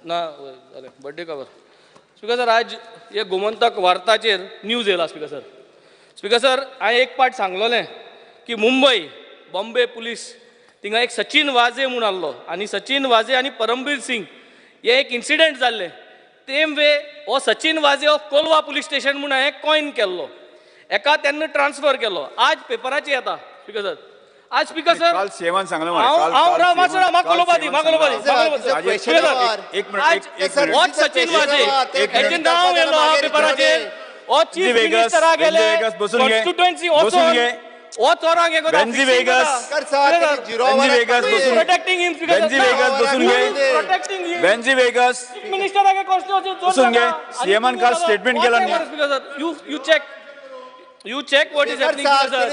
ना जालें बड्डे खबर. स्पिकर सर, आज हे गोमंतक वार्ताचेर न्यूज येयला. स्पिकर सर, स्पिकर सर, हांवें एक पाट सांगलोलें की मुंबय बॉम्बे पुलीस थिंगा एक सचिन वाजे म्हूण आहलो आनी सचिन वाजे आनी परमबीर सिंग हे एक इन्सिडंट जाल्ले. सेम वे हो सचिन वाजे ऑफ कोलवा पुलीस स्टेशन म्हूण हांवें कॉयन केल्लो, एका तेन्ना ट्रान्सफर केलो. आज पेपराचेर येता स्पिकर सर. आज स्पिकर सर, काल सीएमान सांगलें मरे. हांव हांव राव मातसो राव, म्हाका उलोवपा दी, म्हाका उलोवपा दी, म्हाका उलोवपा दी. एक एक मिनिट, एक मिनिट. होच सचिन वाजे हेचें नांव येयलो आहा पेपराचेर. हो चीफ वेंझी वेगस, मिनिस्टरा गेले वेंझी वेगस, बसून घे. कॉन्स्टिट्युएन्सी बसून वचोन घे. हो चोरांक हे करता, वेंझी fixing Vegas. करता. वेंझी वेगस बसून प्रोटेक्टिंग हिम. वेंझी वेगस बसून घे. Protecting him. वेंझी वेगस मिनिस्टरागे कॉन्स्टिट्युएन्सी. बसून घे. CM न काल statement केला न्ही. You you check, you check what is happening, sir.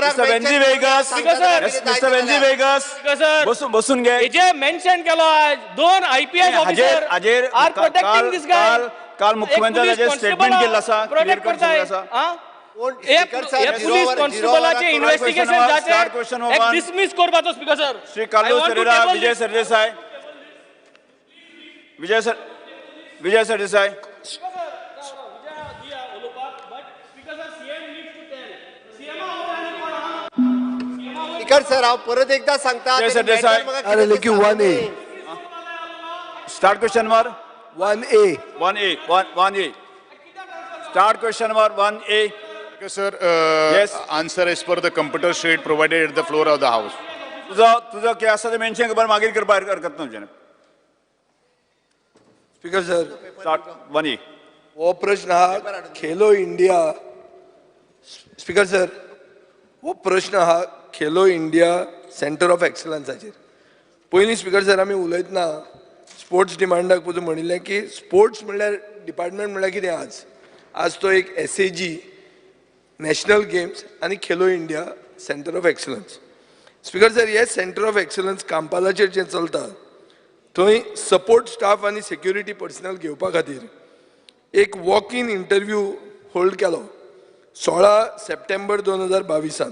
Mister Venzy Vegas. Speaker sir. Mister Venzy Vegas. Speaker sir. बसून बसून घे. हेजे मेन्शन केलो आज दोन आयपीएस ऑफिसर हाजेर आर प्रोटेक्टिंग this गाय. काल काल मुख्यमंत्र्याचे स्टेटमेंट केल्लें आसा, प्रोटेक्ट क्लियर करताय. आसा. हे पुलीस कॉन्स्टेबलाचे इन्व्हेस्टिगेशन Start question जाचे, one. Dismiss करपाचो speaker sir. Shri Carlos Ferreira, Vijay Sardesai, Vijay sir, Vijay Sardesai. Speaker sir, हांव परत एकदा सांगता. जय सरदेसाय. अरे लेकी 1A. Start question number 1A. 1A, 1 1A. Start question number 1A. Sir, Yes. Answer as per the computer sheet provided at the floor of the house. तुजो तुजो कितें आसा तें मेन्शन करपाक मागीर करपाक हरकत ना तुज्यान. Speaker sir, start 1A. हो प्रश्न हा खेलो इंडिया. स्पीकर सर, हो प्रश्न हा खेलो इंडिया सेंटर ऑफ एक्सलन्साचेर. पयलीं स्पीकर सर, आमी उलयतना स्पोर्ट्स डिमांडाक पसून म्हणिल्लें की स्पोर्ट्स म्हणल्यार डिपार्टमेंट म्हणल्यार कितें आज आज तो एक एसएजी, नॅशनल गेम्स आनी Khelo India centre of excellence. Speaker sir, hey centre of excellence कांपालाचेर जें चलता थंय सपोर्ट स्टाफ आनी सेक्युरिटी पर्सनल घेवपा खातीर एक वॉक इन इंटरव्यू होल्ड केलो 16 सप्टेंबर 2022.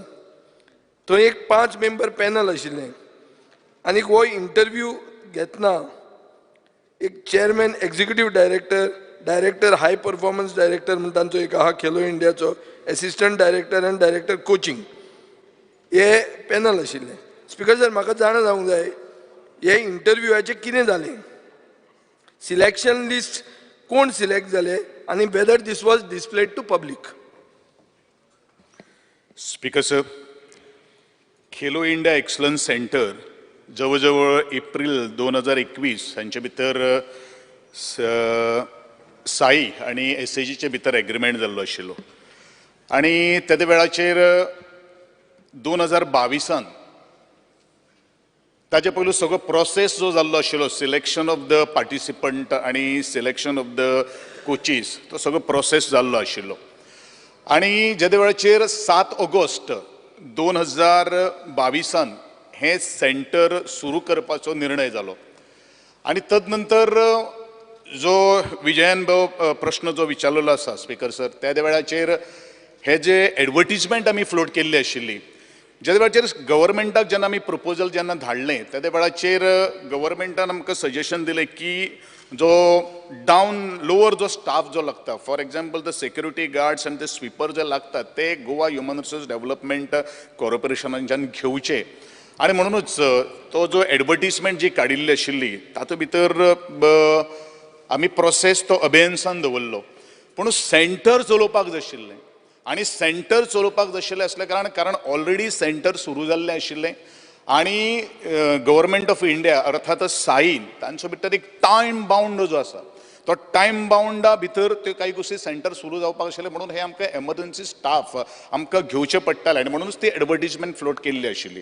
थंय एक पांच मेंबर पॅनल आशिल्लें आनी हो इंटरव्यू घेतना एक chairman, executive director, director high performance director म्हूण तांचो एक आहा खेलो इंडियाचो, assistant director आनी डायरेक्टर कोचिंग हे पॅनल आशिल्लें. स्पिकर सर, म्हाका जाणा जावंक जाय हे इंटरव्यूआचें कितें जालें, सिलेक्शन लिस्ट कोण सिलेक्ट जाले आनी whether this was displayed to public. Speaker sir, Khelo India excellence centre जवळ जवळ एप्रील 2021 हांचे भितर साई आनी एसएजीचे भितर एग्रीमेंट जाल्लो आशिल्लो आनी तेदे वेळाचेर 2022 ताजे पयलू सगळो प्रोसेस जो जाल्लो आशिल्लो, सिलेक्शन ऑफ the participant आनी सिलेक्शन ऑफ the coaches, तो सगळो प्रोसेस जाल्लो आशिल्लो. आनी जेदे वेळाचेर 7 ऑगस्ट 2022 हें सेंटर सुरू करपाचो निर्णय जालो आनी तदनंतर जो विजयान भाऊ प्रश्न जो विचारलेलो आसा स्पीकर सर, त्या वेळाचेर हे जे एडवर्टीजमेंट आमी फ्लोट केल्ली आशिल्ली, ज्या वेळाचेर गव्हर्मेंटाक जेन्ना आमी प्रपोजल जेन्ना धाडलें, त्या वेळाचेर गव्हर्मेंटान आमकां सजेशन दिलें की जो डावन लोअर जो स्टाफ जो लागता, for example the security guards आनी ते स्वीपर जे लागतात, ते गोवा ह्युमन रिसोर्स डेव्हलपमेंट कॉर्पोरेशनाच्यान घेवचे. आनी म्हणुनूच तो जो एडवर्टीजमेंट जी काडिल्ली आशिल्ली तातूंत भितर आमी प्रोसेस तो अबेन्सान दवरलो, पूण सेंटर चलोवपाक जाय आशिल्लें आनी सेंटर चलोवपाक जाय आशिल्लें आसल्या कारणान, कारण ऑलरेडी सेंटर सुरू जाल्लें आशिल्लें आनी गव्हर्मेंट ऑफ इंडिया अर्थातच साईन तांचो भितर एक टायम बावंड जो आसा, तो टायम बावंडा भितर त्यो काही गोश्टी सेंटर सुरू जावपाक आशिल्लें, म्हणून हे आमकां एमर्जन्सी स्टाफ आमकां घेवचें पडटालें आनी म्हणूनच ती एडवर्टीजमेंट फ्लोट केल्ली आशिल्ली.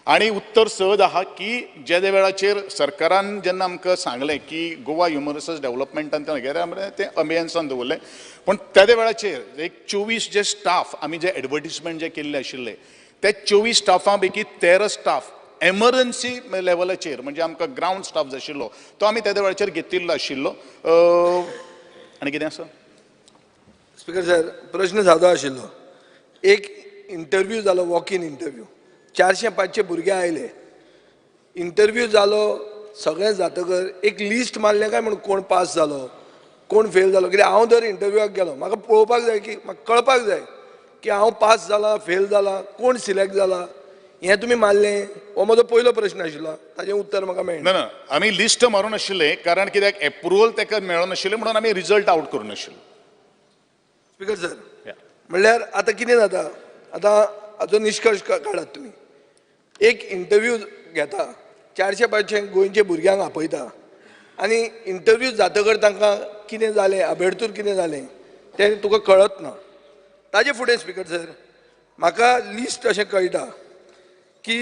आनी उत्तर सहज आहा की जे वेळाचेर सरकारान जेन्ना आमकां सांगलें की गोवा ह्युमन रिसोर्स डेव्हलपमेंटान तें तें अबेयन्सान दवरलें, पूण त्या वेळाचेर एक 24 जे स्टाफ आमी जे एडवर्टीजमेंट जे केल्ले आशिल्ले, ते 24 स्टाफां पैकी 13 स्टाफ एमर्जन्सी लेवलाचेर, म्हणजे आमकां ग्रावंड स्टाफ जाय आशिल्लो, तो आमी त्या वेळाचेर घेतिल्लो आशिल्लो. आनी कितें आसा? स्पीकर सर, प्रश्न सादो आशिल्लो. एक इंटरव्यू जालो, वॉक इन इंटरव्यू, 400 500 भुरगे आयले, इंटरव्यू जालो. सगळें जातकर एक लिस्ट मारलें काय म्हूण कोण पास जालो कोण फेल जालो? कित्याक हांव जर इंटरव्यूआक गेलो म्हाका पळोवपाक जाय की म्हाका कळपाक जाय की हांव पास जाला फेल जाला कोण सिलेक्ट जाला, हें तुमी मारलें? हो म्हजो पयलो प्रश्न आशिल्लो, ताजें उत्तर म्हाका मेळना. ना, आमी लिस्ट मारूं नाशिल्लें, कारण कित्याक एप्रुवल ताका मेळनाशिल्लें म्हणून आमी रिजल्ट आवट करूं नाशिल्ले. स्पीकर सर, म्हणल्यार आतां कितें जाता, आतां हाचो निश्कर्श काडात तुमी. एक इंटरव्यू घेता, 400-500 गोंयच्या भुरग्यांक आपयता आनी इंटरव्यू जातकर तांकां कितें जालें, आबेडतूर कितें जालें तें तुका कळत ना. ताजे फुडें स्पीकर सर म्हाका लिस्ट अशें कळटा की,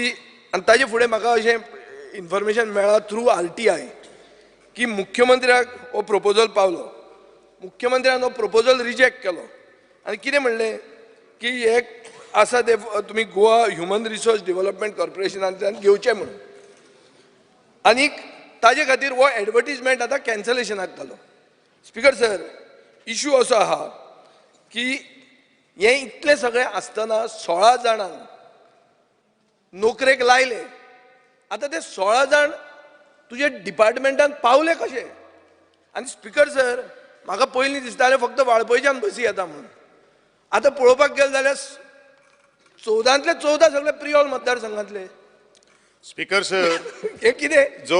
आनी ताजे फुडें म्हाका अशें इन्फॉर्मेशन मेळ्ळां थ्रू RTI की मुख्यमंत्र्याक हो प्रपोजल पावलो, मुख्यमंत्र्यान हो प्रपोजल रिजेक्ट केलो आनी कितें म्हणलें की हे आसा ते तुमी गोवा ह्युमन रिसोर्स डेव्हलपमेंट कॉर्पोरेशनांतल्यान घेवचें म्हणून, आनीक ताजे खातीर हो एडवर्टीजमेंट आतां कॅन्सलेशनाक घालो. स्पीकर सर, इशू असो आहा की हें इतलें सगळें आसतना 16 जाणांक नोकरेक लायले. आतां ते 16 जाण तुजे डिपार्टमेंटान पावले कशे? आनी स्पीकर सर, म्हाका पयलीं दिसतालें फक्त वाळपयच्यान बसी येता म्हणून, आतां पळोवपाक गेलें जाल्यार 14 14 सगळे प्रियोल मतदारसंघातले. स्पीकर सर, हे कितें जो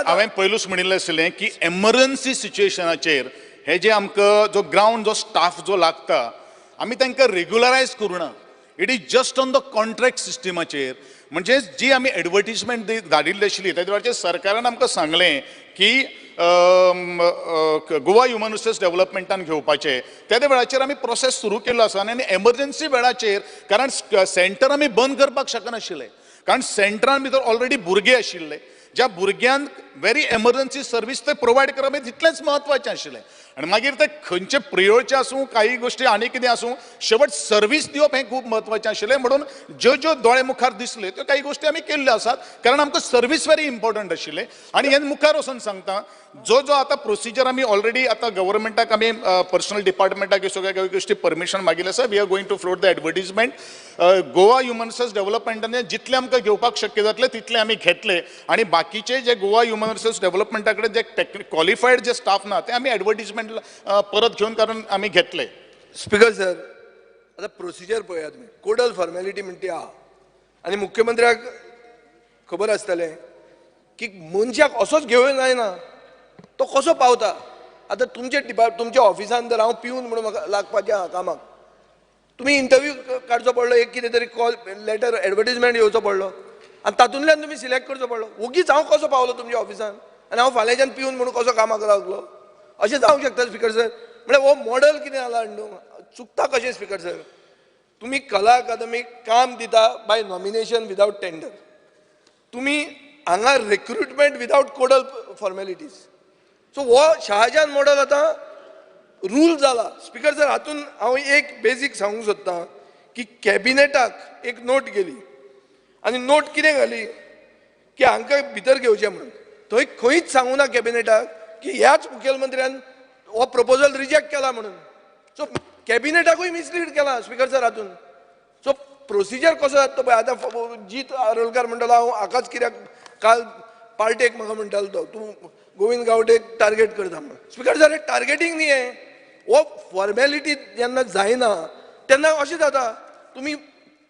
हांवें पयलूच म्हणिल्लें आशिल्लें की एमर्जन्सी सिच्युएशनाचेर हे जे आमकां जो ग्रावंड जो स्टाफ जो लागता आमी तांकां रेग्युलरायज करूं ना. It is just on the contract सिस्टमाचेर. म्हणजे जी आमी एडवर्टीजमेंट धाडिल्ली आशिल्ली त्या वेळाचेर सरकारान आमकां सांगलें की गोवा ह्युमन रिसोर्स डेव्हलपमेंटान घेवपाचें, त्या वेळाचेर आमी प्रोसेस सुरू केल्लो आसा. आनी एमर्जन्सी वेळाचेर, कारण सेंटर आमी बंद करपाक शकनाशिल्ले, कारण सेंटरान भितर ऑलरेडी भुरगे आशिल्ले, ज्या भुरग्यांक व्हेरी एमर्जन्सी सर्वीस ते प्रोवायड करप हें तितलेंच म्हत्वाचें आशिल्लें. आनी मागीर ते खंयचे प्रियोळचे आसूं, काही गोश्टी आनी कितें आसूं, शेवट सर्वीस दिवप हें खूब म्हत्वाचें आशिल्लें. म्हणून ज्यो ज्यो दोळे मुखार दिसले त्यो काही गोश्टी आमी केल्ल्यो आसात, कारण आमकां सर्वीस व्हेरी इम्पॉर्टंट आशिल्लें. आनी हें मुखार वचून सांगता, जो जो आतां प्रोसिजर आमी ऑलरेडी आतां गव्हर्मेंटाक आमी पर्सनल डिपार्टमेंटाक ह्यो सगळ्यो काही गोश्टी परमिशन मागिल्लें आसा. We are going to float the advertisement. Goa human resource डेव्हलपमेंटान जितलें आमकां घेवपाक शक्य जातलें तितलें आमी घेतले, आनी बाकीचे जे गोवा ह्युमन रिसोर्स डेव्हलपमेंटा कडेन जे क्वॉलिफायड जे स्टाफ ना ते आमी एडवर्टीजमेंट परत घेवन कारण आमी घेतले. स्पीकर सर, आतां प्रोसिजर पळयात तुमी, कोडल फॉर्मेलिटी म्हणटा ती आहा, आनी मुख्यमंत्र्याक खबर आसतलें की मनशाक असोच घेवं जायना, तो कसो पावता. आतां तुमचे तुमच्या ऑफिसान जर हांव पिवन म्हणून म्हाका लागपाचें आहा कामाक, तुमी इंटरव्यू काडचो पडलो, एक कितें तरी कॉल लेटर एडवर्टीजमेंट येवचो पडलो आनी तातूंतल्यान तुमी सिलेक्ट करचो पडलो. ओगीच हांव कसो पावलो तुमच्या ऑफिसान आनी हांव फाल्यांच्यान पिवन म्हणून कसो कामाक लागलो, अशें जावंक शकता स्पीकर सर? म्हळ्यार हो मॉडल कितें जाला न्हू, चुकता कशें स्पीकर सर? तुमी कला अकादमीक काम दिता बाय नॉमिनेशन विदावट टेंडर, तुमी हांगा रिक्रुटमेंट विदावट कोडल फॉर्मेलिटीज. सो हो शाहजहान मॉडल आतां रूल जाला. स्पीकर सर, हातून हांव एक बेजीक सांगूंक सोदतां की कॅबिनेटाक एक नोट गेली आनी नोट कितें घाली की हांकां भितर घेवचें म्हणून. थंय खंयच सांगूना कॅबिनेटाक की ह्याच मुखेलमंत्र्यान हो प्रपोजल रिजेक्ट केला म्हणून. सो कॅबिनेटाकूय मिसलीड केला स्पीकर सर हातून. सो प्रोसिजर कसो जाता तो पळय. आतां जीत आरोलकार म्हणटालो हांव हाकाच कित्याक काल पार्टेक म्हाका म्हणटालो तो तूं गोविंद गावडेक टार्गेट करता म्हणून. स्पीकर सर, हें टार्गेटींग न्ही, हें हो फॉर्मेलिटी जेन्ना जायना तेन्ना अशें जाता. तुमी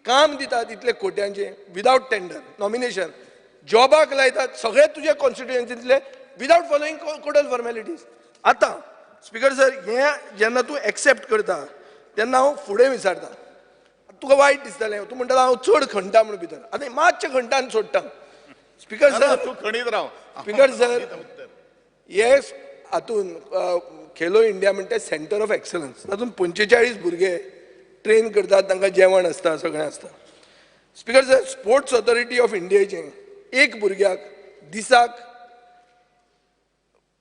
काम दितात इतले कोट्यांचें विदावट टेंडर नॉमिनेशन, जॉबाक लायतात सगळे तुजे कॉन्स्टिट्युएन्सींतले विदावट फॉलोईंग कोडल फॉर्मेलिटीज. आतां स्पीकर सर, हें जेन्ना तूं एक्सेप्ट करता तेन्ना हांव फुडें विचारता, तुका वायट दिसतलें, तूं म्हणटा हांव चड खणटा म्हणून भितर, आतां मातशें खणटा आनी सोडटा. स्पीकर सर, तूं खणीत राव. स्पीकर सर, हे हातून खेलो इंडिया म्हणटा सेंटर ऑफ एक्सलन्स, तातूंत 45 भुरगे ट्रेन करतात, तांकां जेवण आसता, सगळें आसता. Speaker sir, sports authority of इंडियाचें एक भुरग्याक दिसाक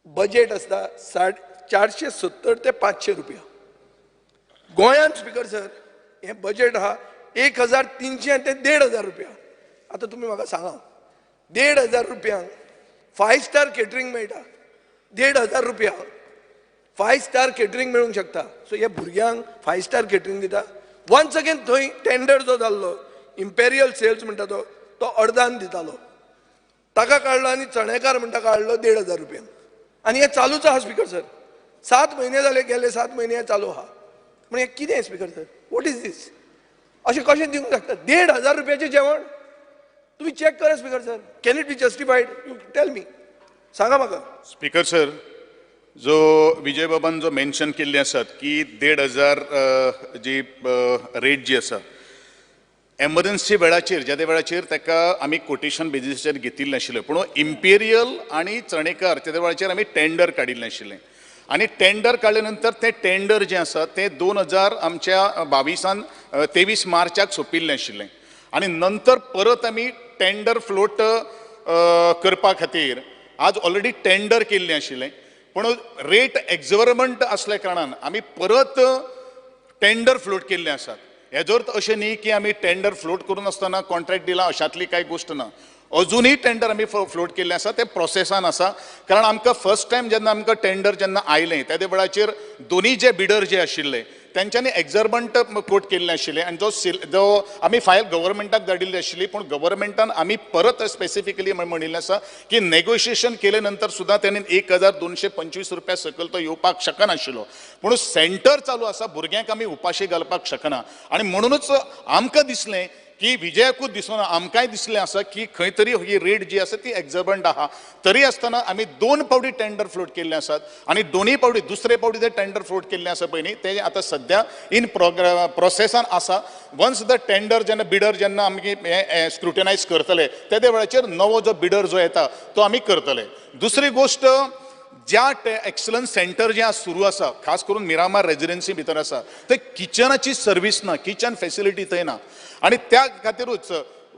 बजेट आसता 470 ते 500 रुपया. गोंयांत स्पीकर सर हें बजेट आहा 1300 ते 1500 रुपया. आतां तुमी म्हाका सांगा, 1500 रुपयांक 5 स्टार केटरींग मेळटा, 1500 रुपया 5 स्टार केटरींग मेळूंक शकता. सो हे भुरग्यांक 5 स्टार केटरींग दिता. वन्स अगेन थंय टेंडर जो जाल्लो इम्पेरियल सेल्स म्हणटा तो अर्दान दितालो. ताका काडलो आनी चणेकार म्हणटा काडलो 1500 रुपयान. आनी हें चालूच आहा स्पीकर सर. 7 म्हयने जाले गेले, 7 म्हयने हें चालू आहा. म्हण हें कितें, speaker sir? What is this? अशें कशें दिवंक शकता 1500 रुपयाचें जेवण? तुमी चॅक करा, speaker sir. Can it be justified? You tell me, सांगा म्हाका. स्पीकर सर, जो विजय बाबान जो मेन्शन केल्ले आसात की 1500 जी रेट जी आसा, एमर्जन्सी वेळाचेर, ज्या त्या वेळाचेर ताका आमी कोटेशन बेजीसाचेर घेतिल्लें आशिल्लें. पूण इम्पेरियल आनी चणेकर त्या वेळाचेर आमी टेंडर काडिल्लें आशिल्लें आनी टेंडर काडले नंतर तें टेंडर जें आसा तें 2000 आमच्या 22न 23 मार्चाक सोंपिल्लें आशिल्लें. आनी नंतर परत आमी टेंडर फ्लोट करपा खातीर आज ऑलरेडी टेंडर केल्लें आशिल्लें. पूण रेट एक्झॉर्बिटंट आसल्या कारणान आमी परत टेंडर फ्लोट केल्ले आसात. हेजो अर्थ अशें न्ही की आमी टेंडर फ्लोट करून आसतना कॉन्ट्रॅक्ट दिला, अशांतली कांय गोश्ट ना. अजुनूय टेंडर आमी फ्लोट केल्ले आसा, ते प्रोसेसान आसा. कारण आमकां फर्स्ट टायम जेन्ना आमकां टेंडर जेन्ना आयलें, त्या वेळाचेर दोनूय जे बिडर जे आशिल्ले तेंच्यांनी एक्झॉर्बिटंट कोट केल्ले आशिल्ले आनी जो आमी फायल गव्हर्मेंटाक धाडिल्ली आशिल्ली. पूण गव्हर्मेंटान आमी परत स्पेसिफिकली म्हणिल्लें आसा की नेगोशिएशन केले नंतर सुद्दां तेणी 1225 रुपया सकयल तो येवपाक शकनाशिल्लो. पूण सेंटर चालू आसा, भुरग्यांक आमी उपाशी घालपाक शकना. आनी म्हणूनच आमकां दिसलें की विजयाकूच दिसना, आमकांय दिसलें आसा की खंय तरी ही रेट जी आसा ती एक्झॉर्बिटंट आहा. तरी आसतना आमी दोन फावटी टेंडर फ्लोट केल्ले आसात आनी दोनूय फावटी, दुसरे फावटी ते टेंडर फ्लोट केल्ले आसा पळय न्ही, ते आतां सद्या इन प्रोसेसान आसा. वन्स the tender जेन्ना बिडर जेन्ना आमी हें स्क्रुटिनायज करतले, तेदे वेळाचेर नवो जो बिडर जो येता तो आमी करतले. दुसरी गोश्ट, ज्या एक्सलन्स सेंटर जें आज सुरू आसा, खास करून मिरामार रेजिडेन्सी भितर आसा, थंय किचनाची सर्वीस ना, किचन फेसिलिटी थंय ना. आनी त्या खातीरूच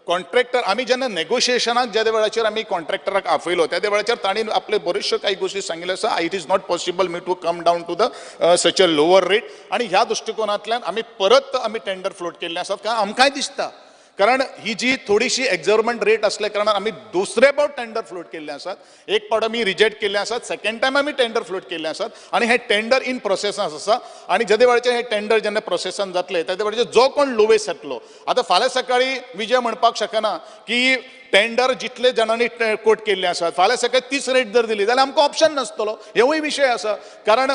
कॉन्ट्रॅक्टर आमी जेन्ना नेगोशिएशनाक ज्या वेळाचेर आमी कॉन्ट्रॅक्टराक आपयलो, त्या वेळाचेर तांणी आपले बऱ्योचश्यो काही गोश्टी सांगिल्ल्यो आसा, "It is not possible me to come down to the such a lower rate." आनी ह्या दृश्टिकोनांतल्यान आमी परत आमी टेंडर फ्लोट केल्ले आसात. कारण आमकांय दिसता, कारण ही जी थोडीशी एक्झॉर्बिटंट रेट असल्या कारणान आमी दुसरे फावट टेंडर फ्लोट केल्ले आसात. एक फावट आमी रिजेक्ट केल्ले आसात, सेकंड टायम आमी टेंडर फ्लोट केल्ले आसात आनी हे टेंडर इन प्रोसेसान आसा. आनी जेदे वेळाचेर हे टेंडर जेन्ना प्रोसेसान जातले, तेदे वेळाचेर जो कोण लोवेस्ट येतलो. आतां फाल्यां सकाळी विजय म्हणपाक शकना की टेंडर जितले जाणांनी कोट केल्ले आसात, फाल्यां सकाळी तीच रेट जर दिली जाल्यार आमकां ऑप्शन नासतलो. हेवूय विशय आसा. कारण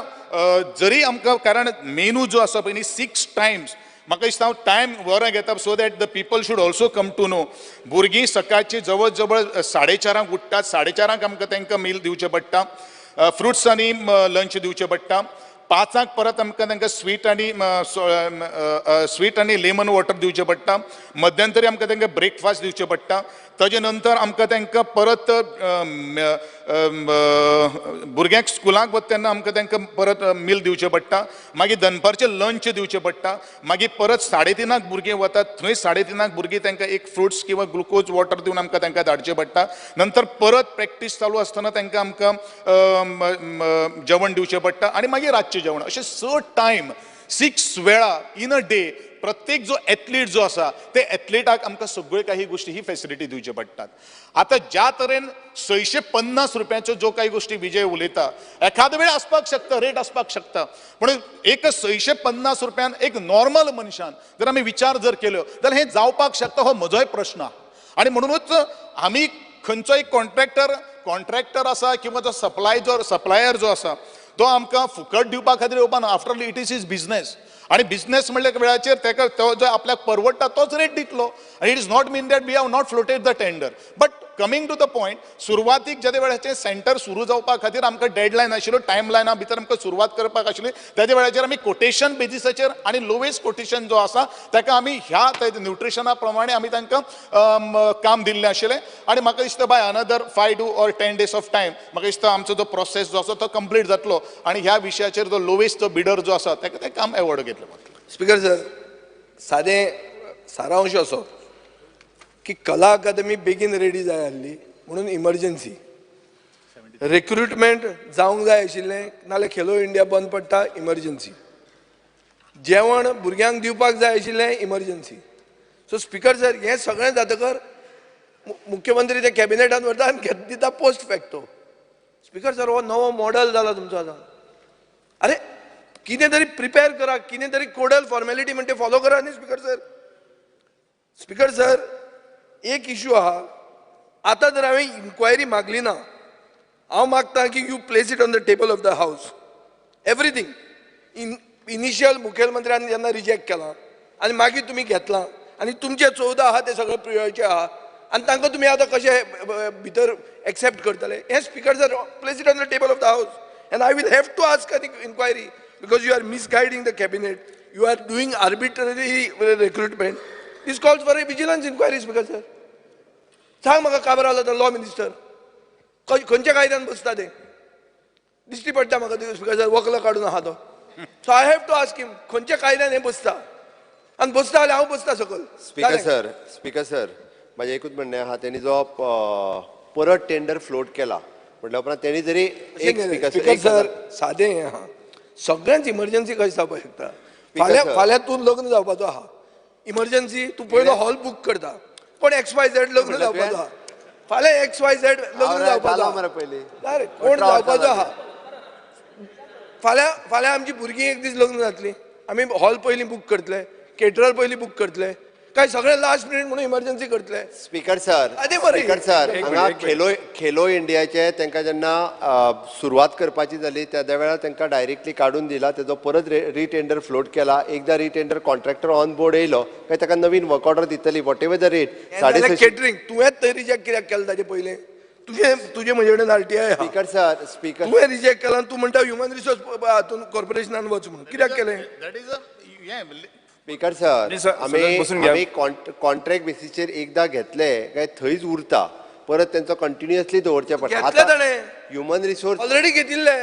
जरी आमकां, कारण मेनू जो आसा पळय न्ही, सिक्स टायम्स. म्हाका दिसता हांव टायम बरो घेता so that the people should also come to know. भुरगीं सकाळची जवळ जवळ 4:30 उठ्ठात. 4:30 आमकां तांकां मील दिवचें पडटा, फ्रुट्स आनी लंच दिवचें पडटा. 5 परत आमकां तांकां स्वीट आनी लेमन वॉटर दिवचें पडटा. मध्यंतरी आमकां तांकां ब्रेकफास्ट दिवचें पडटा. ताजे नंतर आमकां तांकां परत भुरग्यांक स्कुलाक वता तेन्ना आमकां तांकां परत मील दिवचें पडटा. मागीर दनपारचें लंच दिवचें पडटा. मागीर परत 3:30 भुरगीं वतात थंय, 3:30 भुरगीं तांकां एक फ्रुट्स किंवा ग्लुकोज वॉटर दिवन आमकां तांकां धाडचें पडटा. नंतर परत प्रॅक्टीस चालू आसतना तांकां आमकां अ, म, म, जेवण दिवचें पडटा आनी मागीर रातचें जेवण. अशें स टायम, सिक्स वेळा इन अ डे प्रत्येक जो एथलीट जो आसा ते एथलिटाक आमकां सगळ्यो काही गोश्टी ही फेसिलिटी दिवच्यो पडटात. आतां ज्या तरेन 650 रुपयांच्यो ज्यो काही गोश्टी विजय उलयता, एखाद वेळ आसपाक शकता, रेट आसपाक शकता, पूण एक 650 रुपयान एक नॉर्मल मनशान जर आमी विचार जर केल्यो जाल्यार हें जावपाक शकता, हो म्हजोय प्रश्न आहा. आनी म्हणूनच आमी खंयचोय कॉन्ट्रॅक्टर आसा किंवा जो सप्लाय जो सप्लायर जो आसा, तो आमकां फुकट दिवपा खातीर येवपा ना. After all, it is his business. आनी बिजनेस म्हणल्या वेळाचेर ताका तो जो आपल्याक परवडटा तोच रेट दितलो. आनी it is not mean that we have not floated the tender. But coming to the point, सुरवातीक जेदे वेळाचेर सेंटर सुरू जावपा खातीर आमकां डेडलायन आशिल्लो, टायम लायना भितर आमकां सुरवात करपाक आशिल्ली. तेज्या वेळाचेर आमी कोटेशन बेजिसाचेर आनी लोवेस्ट कोटेशन जो आसा ताका आमी ह्या न्युट्रिशना प्रमाणे आमी तांकां काम दिल्लें आशिल्लें. आनी म्हाका दिसता by another 5 to or 10 days of time, म्हाका दिसता आमचो जो प्रोसेस जो आसा तो कंप्लीट जातलो आनी ह्या विशयाचेर जो लोवेस्ट जो बिडर जो आसा ताका तें काम एवॉर्ड घेतलें वतलें. स्पीकर सर, सादें सारांश असो की कला अकादमी बेगीन रेडी जाय आसली म्हणून इमर्जन्सी रिक्रुटमेंट जावंक जाय आशिल्लें, नाल्यार खेलो इंडिया बंद पडटा, इमर्जन्सी जेवण भुरग्यांक दिवपाक जाय आशिल्लें, इमर्जन्सी. सो स्पीकर सर, हें सगळें जातकर मुख्यमंत्री ते कॅबिनेटान व्हरता आनी दिता पोस्ट फॅक्टो. स्पीकर सर, हो नवो मॉडल जाला तुमचो आतां. अरे, कितें तरी प्रिपेर करा, कितें तरी कोडल फॉर्मेलिटी म्हणटे फॉलो करा न्ही स्पीकर सर. स्पीकर सर, एक इशू आहा. आतां जर हांवें इन्क्वायरी मागली ना, हांव मागता की you place it on the table of the house everything. In initial मुखेलमंत्र्यान जेन्ना रिजेक्ट केलां आनी मागीर तुमी घेतलां आनी तुमचे 14 आहा ते सगळे प्रियोळचे आहा आनी तांकां तुमी आतां कशे भितर एक्सेप्ट करतले हें speaker sir, place it on the table of the house and I will have to ask an inquiry because you are misguiding the cabinet, you are doing arbitrary recruitment. This calls for a vigilance inquiry. Speaker sir, सांग म्हाका काबर आलो तो law minister खंयच्या कायद्यान बसता ते दिश्टी पडटा म्हाका स्पीकर सर, वक्ल काडून आहा तो. So I have to ask him खंयच्या कायद्यान हें बसता आनी बसता जाल्यार हांव बसता सकयल. स्पीकर सर, स्पीकर सर, म्हाजें एकूच म्हणणें आहा, तेणी जो परत टेंडर फ्लोट केला म्हटल्या उपरांत तेणी जरी एक स्पीकर सर सादें हें आहा, सगळ्यांच इमर्जन्सी कशें जावपाक शकता. फाल्यां फाल्यां तूं लग्न जावपाचो आहा, इमर्जन्सी तूं पयलो हॉल बूक करता, कोण एक्स वाय झेड लग्न जावपाचो आहा, फाल्यां एक्स वाय झेड लग्न जावपाचो आहा, कोण जावपाचो आहा, फाल्यां फाल्यां आमची भुरगीं एक दीस लग्न जातलीं, आमी हॉल पयलीं बूक करतले, केटरर पयलीं बूक करतले, काय सगळें लास्ट मिनीट म्हणून इमर्जन्सी करतले. स्पीकर सर, स्पीकर सर, हांगा खेलो खेलो इंडियाचे तांकां जेन्ना सुरवात करपाची जाली त्या वेळार तांकां डायरेक्टली काडून दिला, तेजो परत रिटेंडर फ्लोट केला. एकदां रिटेंडर कॉन्ट्रॅक्टर ऑन बोर्ड येयलो काय ताका नवीन वर्क ऑर्डर दितली, what ever the rate. 650 catering तुवेंच थंय रिजेक्ट कित्याक केलें ताजे पयलें? तुजें तुजें म्हजे कडेन RTI. Speaker sir, speaker तुवें रिजेक्ट केला, तूं म्हणटा ह्युमन रिसोर्स हातून कॉर्पोरेशनान वच म्हणून, कित्याक केलें? स्पीकर सर, आमी कॉन्ट्रॅक्ट बेसीचेर एकदां घेतले काय थंयच उरता, परत तेंचो कंटिन्युअसली दवरचें पडटा. आतां ह्युमन रिसोर्स ऑलरेडी घेतिल्ले,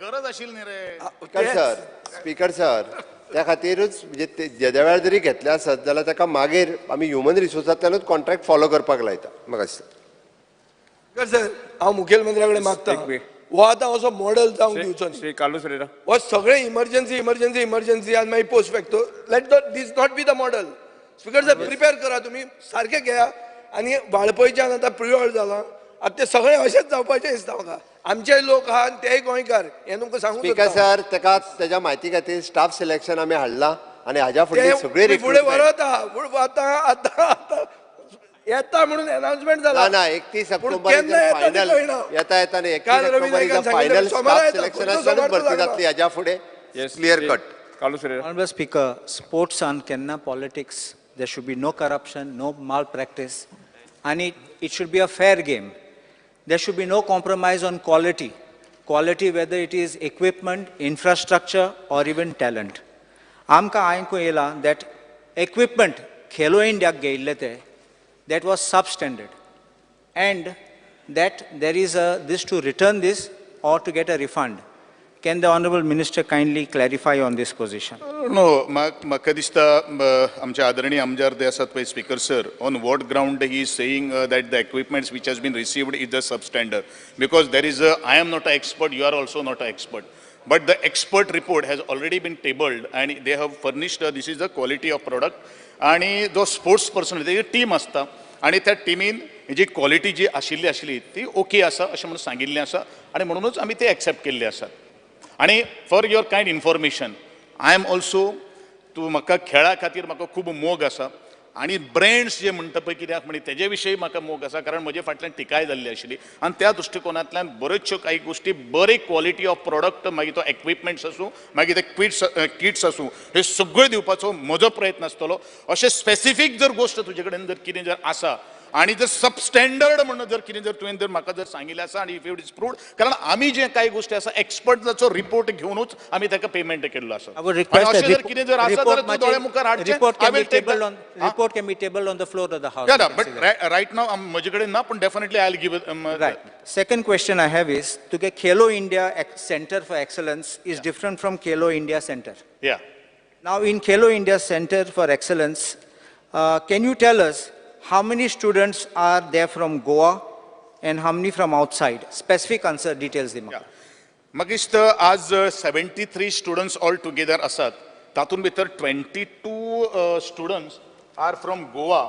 गरज आशिल्ली न्ही रे. स्पीकर सर, स्पीकर सर, त्या खातीरूच म्हणजे जेद्या वेळार जरी घेतले आसत जाल्यार ताका मागीर आमी ह्युमन रिसोर्सांतल्यानूच कॉन्ट्रॅक्ट फॉलो करपाक लायता. म्हाका दिसता स्पीकर सर, हांव मुखेलमंत्र्या कडेन मागता हो आतां असो मॉडल जावंक दिवचो न्ही. हो सगळें इमर्जन्सी इमर्जन्सी इमर्जन्सी आनी मागीर post facto. Let this not be the model. Speaker sir, prepare करा तुमी, सारकें घेया. आनी वाळपयच्यान आतां प्रियोळ जाला, आतां ते सगळें अशेंच जावपाचें दिसता म्हाका. आमचे लोक आहा आनी तेय गोंयकार, हें तुमकां सांगूंक स्पीकर सर, ताका तेज्या म्हायती खातीर स्टाफ सिलेक्शन आमी हाडलां आनी हाज्या फुडली सगळी फुडें व्हरत आहा. आतां आतां आतां येता म्हणून अनाउन्समेंट जाला. ना, 31 ऑक्टोबर फायनल येता येता न्ही, 31 ऑक्टोबर फायनल स्टाफ सिलेक्शनाच्यानूच भरती जातली हाज्या फुडें, clear cut. Honourable speaker, स्पोर्ट्सान केन्ना politics, there should be no corruption, no malpractice, आनी it should be a fair game. There should be no compromise on quality, quality whether it is equipment, infrastructure or even talent. आमकां आयकूंक येयलां that equipment Khelo इंडियाक घेयिल्लें तें that was substandard, and that there is a this to return this or to get a refund. Can the Honorable Minister kindly clarify on this position? No, म्हाका दिसता आमचे आदरणीय आमदार जे आसात पळय speaker sir, on what ground he is saying that the equipments which has been received is the substandard? Because there is a, I am not a expert, you are also not a expert, but the expert report has already been tabled and they have furnished this is the quality of product. आनी जो sports person तेजी team आसता आनी त्या टिमीन जी quality जी आशिल्ली आशिल्ली ती ओके आसा अशें म्हणून सांगिल्लें आसा आनी म्हणुनूच आमी ते एक्सेप्ट केल्ले आसात. आनी for your kind information, I am also, तूं म्हाका खेळा खातीर म्हाका खूब मोग आसा आनी ब्रँड्स जे म्हणटा पळय कित्याक म्हणी तेजे विशयी म्हाका मोग आसा, कारण म्हजे फाटल्यान टिकाय जाल्ली आशिल्ली आनी त्या दृश्टिकोनांतल्यान बऱ्योचश्यो कांय गोश्टी बरे क्वॉलिटी ऑफ प्रोडक्ट, मागीर तो एक्विपमेंट्स आसूं, मागीर ते क्विट्स किट्स आसूं, हे सगळ्यो दिवपाचो म्हजो प्रयत्न आसतलो. अशें स्पेसिफीक जर गोश्ट तुजे कडेन जर कितें जर आसा आनी जर सबस्टँडर्ड म्हणून जर कितें जर तुवें जर म्हाका जर सांगिल्लें आसा आनी if it is proved, कारण आमी जे कांय गोश्टी आसा एक्सपर्टाचो रिपोर्ट घेवनूच आमी ताका पेमेंट केल्लो आसा. अशें जर कितें जर आसा जाल्यार तूं दोळे मुखार हाडचें. Report can be tabled on the floor of the house. Yeah, but right now म्हजे कडेन ना, पूण definitely I will give. Right. Second question I have is, तुगे Khelo India Centre for Excellence is different from Khelo India Centre. Yeah. Now in Khelo India Centre for Excellence, can you tell us how many students are there from Goa and how many from outside? Specific answer details di maka. म्हाका दिसता आज 73 students all together आसात, तातूंत भितर 22 students are from Goa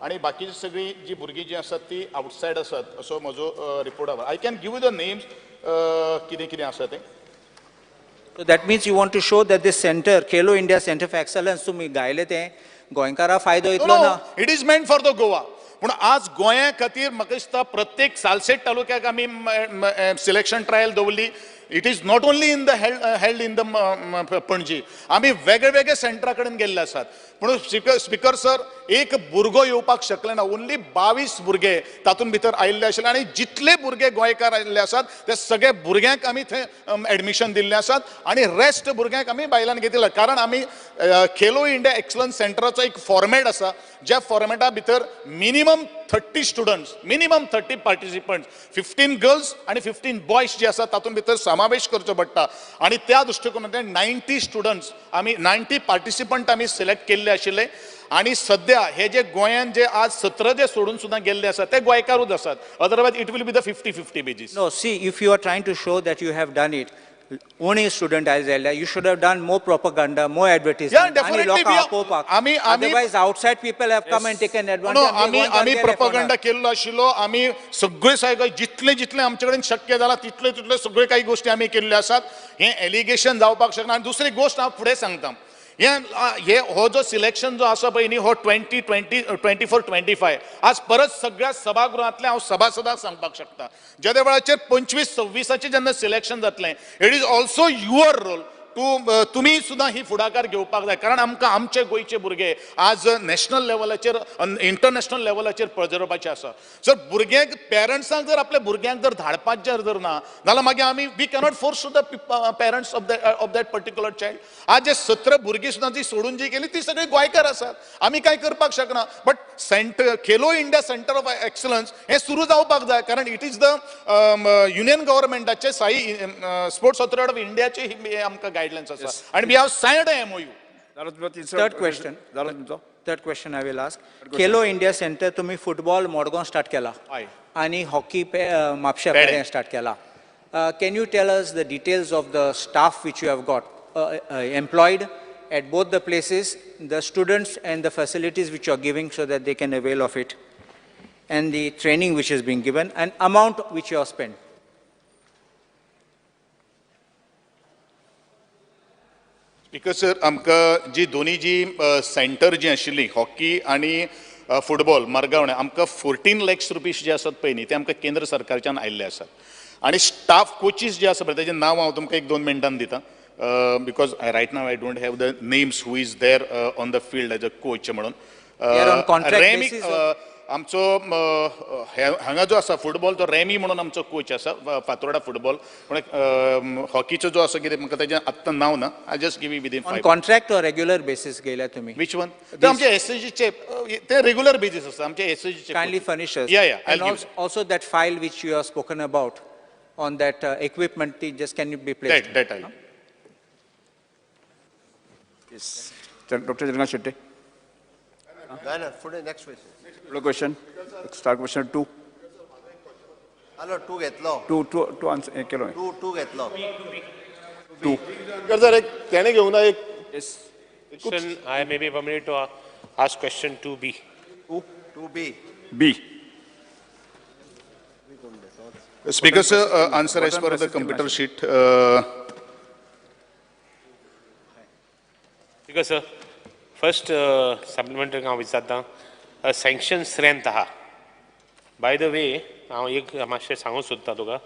आनी बाकीची सगळीं जी भुरगीं जी आसात ती आवटसायड आसात असो म्हजो रिपोर्ट आसा. I can give you the names कितें कितें आसा तें. So that means you want to show that this center, Khelo India Center for Excellence, तुमी गायले तें गोंयकारा फायदो इतलो ना. It is meant for the Goa. पूण आज गोंया खातीर म्हाका दिसता प्रत्येक सालसेट तालुक्याक आमी सिलेक्शन ट्रायल दवरली. It is not only in the held in the Panaji, आमी वेगळे वेगळे सेंटरा कडेन गेल्ले आसात. पूण स्पिकर सर, एक भुरगो येवपाक शकले ना, ओन्ली 22 भुरगे तातूंत भितर आयिल्ले आशिल्ले आनी जितले भुरगे गोंयकार आयिल्ले आसात ते सगळे भुरग्यांक आमी थंय एडमिशन दिल्लें आसात आनी रेस्ट भुरग्यांक आमी बायलान घेतिल्ले. कारण आमी खेलो इंडिया एक्सलन्स सेंटराचो एक फॉर्मेट आसा, ज्या फॉर्मेटा भितर minimum 30 students, minimum 30 participants, 15 girls आनी 15 बॉयज जे आसा तातूंत भितर समावेश करचो पडटा आनी त्या दृश्टिकोनांतल्यान 90 स्टुडंट्स आमी 90 पार्टिसिपंट आमी सिलेक्ट केल्ले आशिल्ले. आनी सद्या हे जे गोंयान जे आज 17 जे सोडून सुद्दां गेल्ले आसात ते गोंयकारूच आसात, otherwise it will be the 50-50 basis. No, see, if you are trying to show that you have done it, only student आयज जाल्यार you should have done more propaganda, more advertisement. Yeah, definitely we are- otherwise outside people have come and taken advantage. आमी आमी propaganda केल्लो आशिल्लो, आमी सगळे सारके जितले जितले आमचे कडेन शक्य जाला तितले तितले सगळे काही गोष्टी आमी केल्ल्यो आसात. हें एलिगेशन जावपाक शकना. आनी दुसरी गोश्ट हांव फुडें सांगता, हे हो जो सिलेक्शन जो आसा पळय न्ही, हो 2020, 24, 25 आज परत सगळ्या सभागृहांतले हांव सभासदाक सांगपाक शकता, ज्या वेळाचेर 25, 26 जेन्ना सिलेक्शन जातलें, it is also your role to तुमी सुद्दां ही फुडाकार घेवपाक जाय. कारण आमकां आमचे गोंयचे भुरगे आज नॅशनल लेवलाचेर, इंटरनॅशनल लेवलाचेर पळजरपाचे आसा. जर भुरग्यांक पेरंट्सांक जर आपल्या भुरग्यांक जर धाडपाचें जर ना जाल्यार मागीर आमी we cannot force to the parents of that particular child. आज जे 17 भुरगीं सुद्दां जी सोडून जी गेली ती सगळी गोंयकार आसात, आमी कांय करपाक शकना. But centre Khelo India centre of excellence हें सुरू जावपाक जाय, कारण it is the union गव्हर्मेंटाचे Sai sports authority of इंडियाचे आमकां गायडलायन्स आसा आनी we have signed a MOU. Third question. Third question I will ask. Khelo India centre तुम्ही फुटबॉल मडगांव स्टार्ट केला आनी हॉकी म्हापशा पेडें स्टार्ट केला. Can you tell us the details of the staff which you have got employed at both the places, the students and the facilities which you are giving so that they can avail of it, and the training which is being given and amount which you have spent? Speaker sir, आमकां जी दोनी जी centre जी आशिल्ली hockey आनी football Madgaon, आमकां 14 lakhs rupees जे आसात पळय न्ही ते आमकां केंद्र सरकारच्यान आयिल्ले आसात. आनी स्टाफ कोचीस जे आसा पळय तेजें नांव हांव तुमकां 1-2 मिनटान दिता, because right now I don't have the names who is there on the field as a coach म्हणून. रेमी आमचो हांगा जो आसा फुटबॉल तो रेमी म्हणून आमचो कोच आसा फातोर्डा फुटबॉल, पूण हॉकीचो जो आसा कितें म्हाका तेजें आत्तां नांव ना, I just give you within 5. Contract or regular basis गेल्या तुमी? Which one? ते आमचे एसएसजीचे ते रेगुलर बेसीस आसा आमचे एसएसजीचे. Kindly furnish us. Yeah yeah, and also that file which you have spoken about on that equipment, just can you be placed? That I. Yes, Doctor Chandrakant Shetty. ना फुडें next question. Question, start question 2. Hello, 2 घेतलो. 2 2 2 answer केलो. 2 2 घेतलो. 2 sir, एक त्याने घेऊन एक. Yes. Question, I may be permitted to ask question 2B. 2B. B. Speaker sir, answer as per the computer sheet. Speaker sir, first supplementary हांव विचारता, sanction strength आहा. बाय the way हांव एक मातशें सांगूंक सोदता तुका,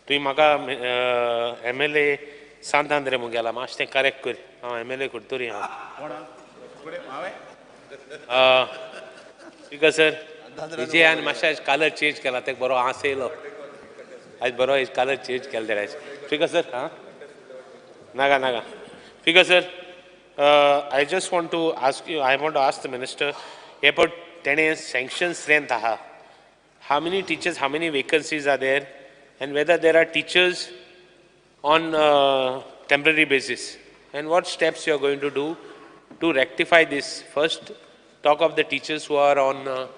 तुवें म्हाका MLA Sant Andre म्हूण गेला, मातशें तें करेक्ट कर, हांव MLA करतरी हांव. स्पीकर सर, विजयान मातशें आयज कलर चेंज केला, तेका बरो आस येयलो आयज, बरो कलर चेंज केला तेणें आयज. स्पीकर सर, आं नाका नाका. Speaker sir, I just want to ask you, I want to ask the minister, हे पळय तेणें सँक्शन स्ट्रेंथ आहा, how many teachers, how many vacancies are there, and whether there are teachers on temporary basis, and what steps you are going to do to rectify this. First, talk of the teachers who are on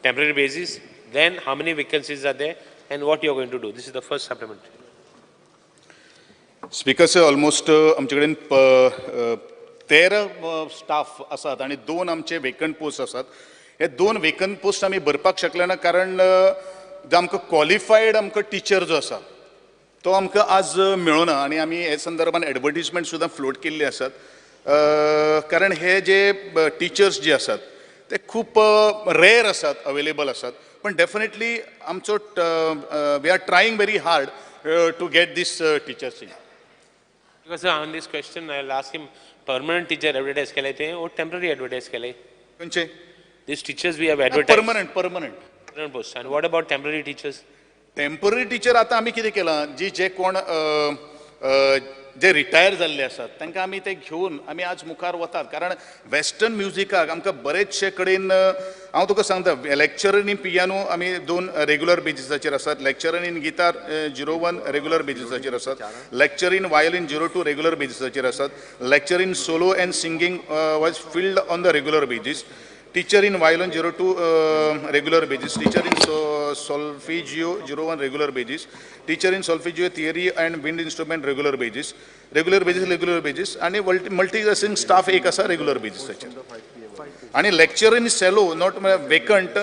temporary basis, then how many vacancies are there, and what you are going to do. This is the first supplement. Speaker sir, almost आमचे कडेन 13 staff आसात आनी 2 आमचे vacant post आसात. हे 2 vacant post आमी भरपाक शकले ना, कारण जो आमकां क्वॉलिफायड आमकां टिचर जो आसा तो आमकां आज मेळना आनी आमी हे संदर्भान एडवर्टीजमेंट सुद्दां फ्लोट केल्ली आसात. कारण हे जे टिचर्स जे आसात ते खूब रेर आसात, अवेलेबल आसात. पण डेफिनेटली आमचो we are trying very hard to get this teachers in. Because on this question, I will ask him, permanent teacher advertise केले ते or temporary advertise केले? खंयचे? These teachers we have advertised. Permanent, permanent. Permanent post. And what about temporary teachers? Temporary teacher आतां आमी कितें केलां, जी जे कोण जे रिटायर जाल्ले आसात तांकां आमी ते घेवन आमी आज मुखार वतात. कारण वेस्टर्न म्युजिकाक आमकां बरेचशे कडेन, हांव तुका सांगता, लेक्चरर इन पियानो आमी 2 रेगुलर बेजिसाचेर आसात, lecturer in guitar 01 regular बेजिसाचेर आसात, lecture in violin 02 regular बेजिसाचेर आसात, lecture in solo and singing was filled on the regular basis, teacher in violin 02 regular basis, teacher in solfeggio 01 regular basis, teacher in solfeggio theory and wind instrument regular basis, regular basis, regular basis, आणि multitasking staff एक आसा regular बेजिसाचेर. आणि lecture in cello not vacant,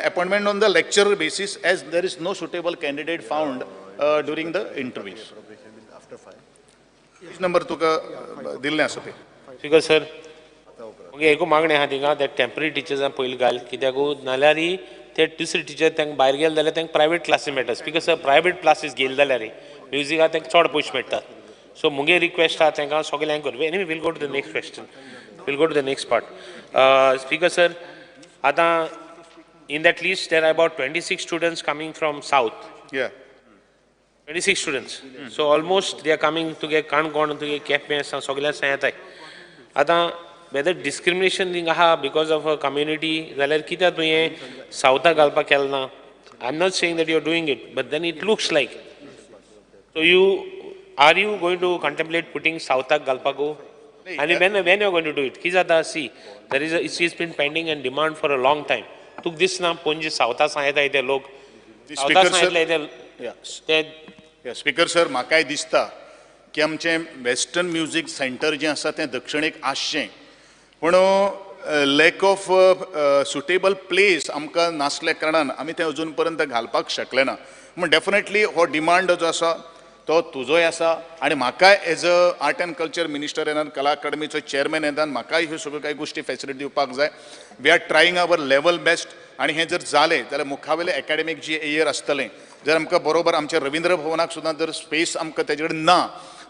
appointment on the lecturer basis as there is no suitable candidate found during the interviews. Number तुका दिल्लें आसा ते. Speaker sir, मागीर एकू मागणें आहा थिंगा ते टेम्पररी टिचर्सां पयलीं घाल, कित्याक नाल्यार ते दुसरे टिचर तांकां भायर गेले जाल्यार तांकां प्रायवेट क्लासी मेळटा. स्पीकर सर, प्रायवेट क्लासीस गेले जाल्यार म्युजिकाक तांकां चड पयशे मेळटात. सो मुगे रिक्वेस्ट आहा तांकां सगल्यांक कर. Anyway we'll go to the next question, we'll go to the next part. Speaker sir, आतां in that list there are about 26 students coming from south. 26 students. So almost they are coming तुगे काणकोण, तुगे केपें, सगल्या येताय. आतां weather discrimination thing आहा because of a community जाल्यार कित्याक तुवें सावथाक घालपाक केलें ना? I am not saying that you are doing it, but then it looks like. So you are you going to contemplate putting सावथाक घालपाकू? आनी when when you are going to do it? कितें जाता, see there is it's is been pending and demand for a long time. तुका दिसना पणजे सावथा सावन येताय ते लोक, सावथा सावन येतले ते? स्पीकर सर, म्हाकाय दिसता की आमचें वेस्टर्न म्युजीक सेंटर जें आसा तें दक्षिणेक आसचें, पूण लॅक ऑफ सुटेबल प्लेस आमकां नासल्या कारणान आमी तें अजून पर्यंत घालपाक शकले ना. पूण डेफिनेटली हो डिमांड जो आसा तो तुजोय आसा आनी म्हाकाय as a art and culture minister येनान, कला अकादमीचो चेअरमॅन येनान, म्हाकाय ह्यो सगळ्यो कांय गोश्टी फेसिलिटी दिवपाक जाय. We are trying our level best. आनी हें जर जालें जाल्यार मुखावेलें एकाडेमीक जी इयर आसतलें, जर आमकां बरोबर आमच्या रविंद्र भवनाक सुद्दां जर स्पेस आमकां तेजे कडेन ना,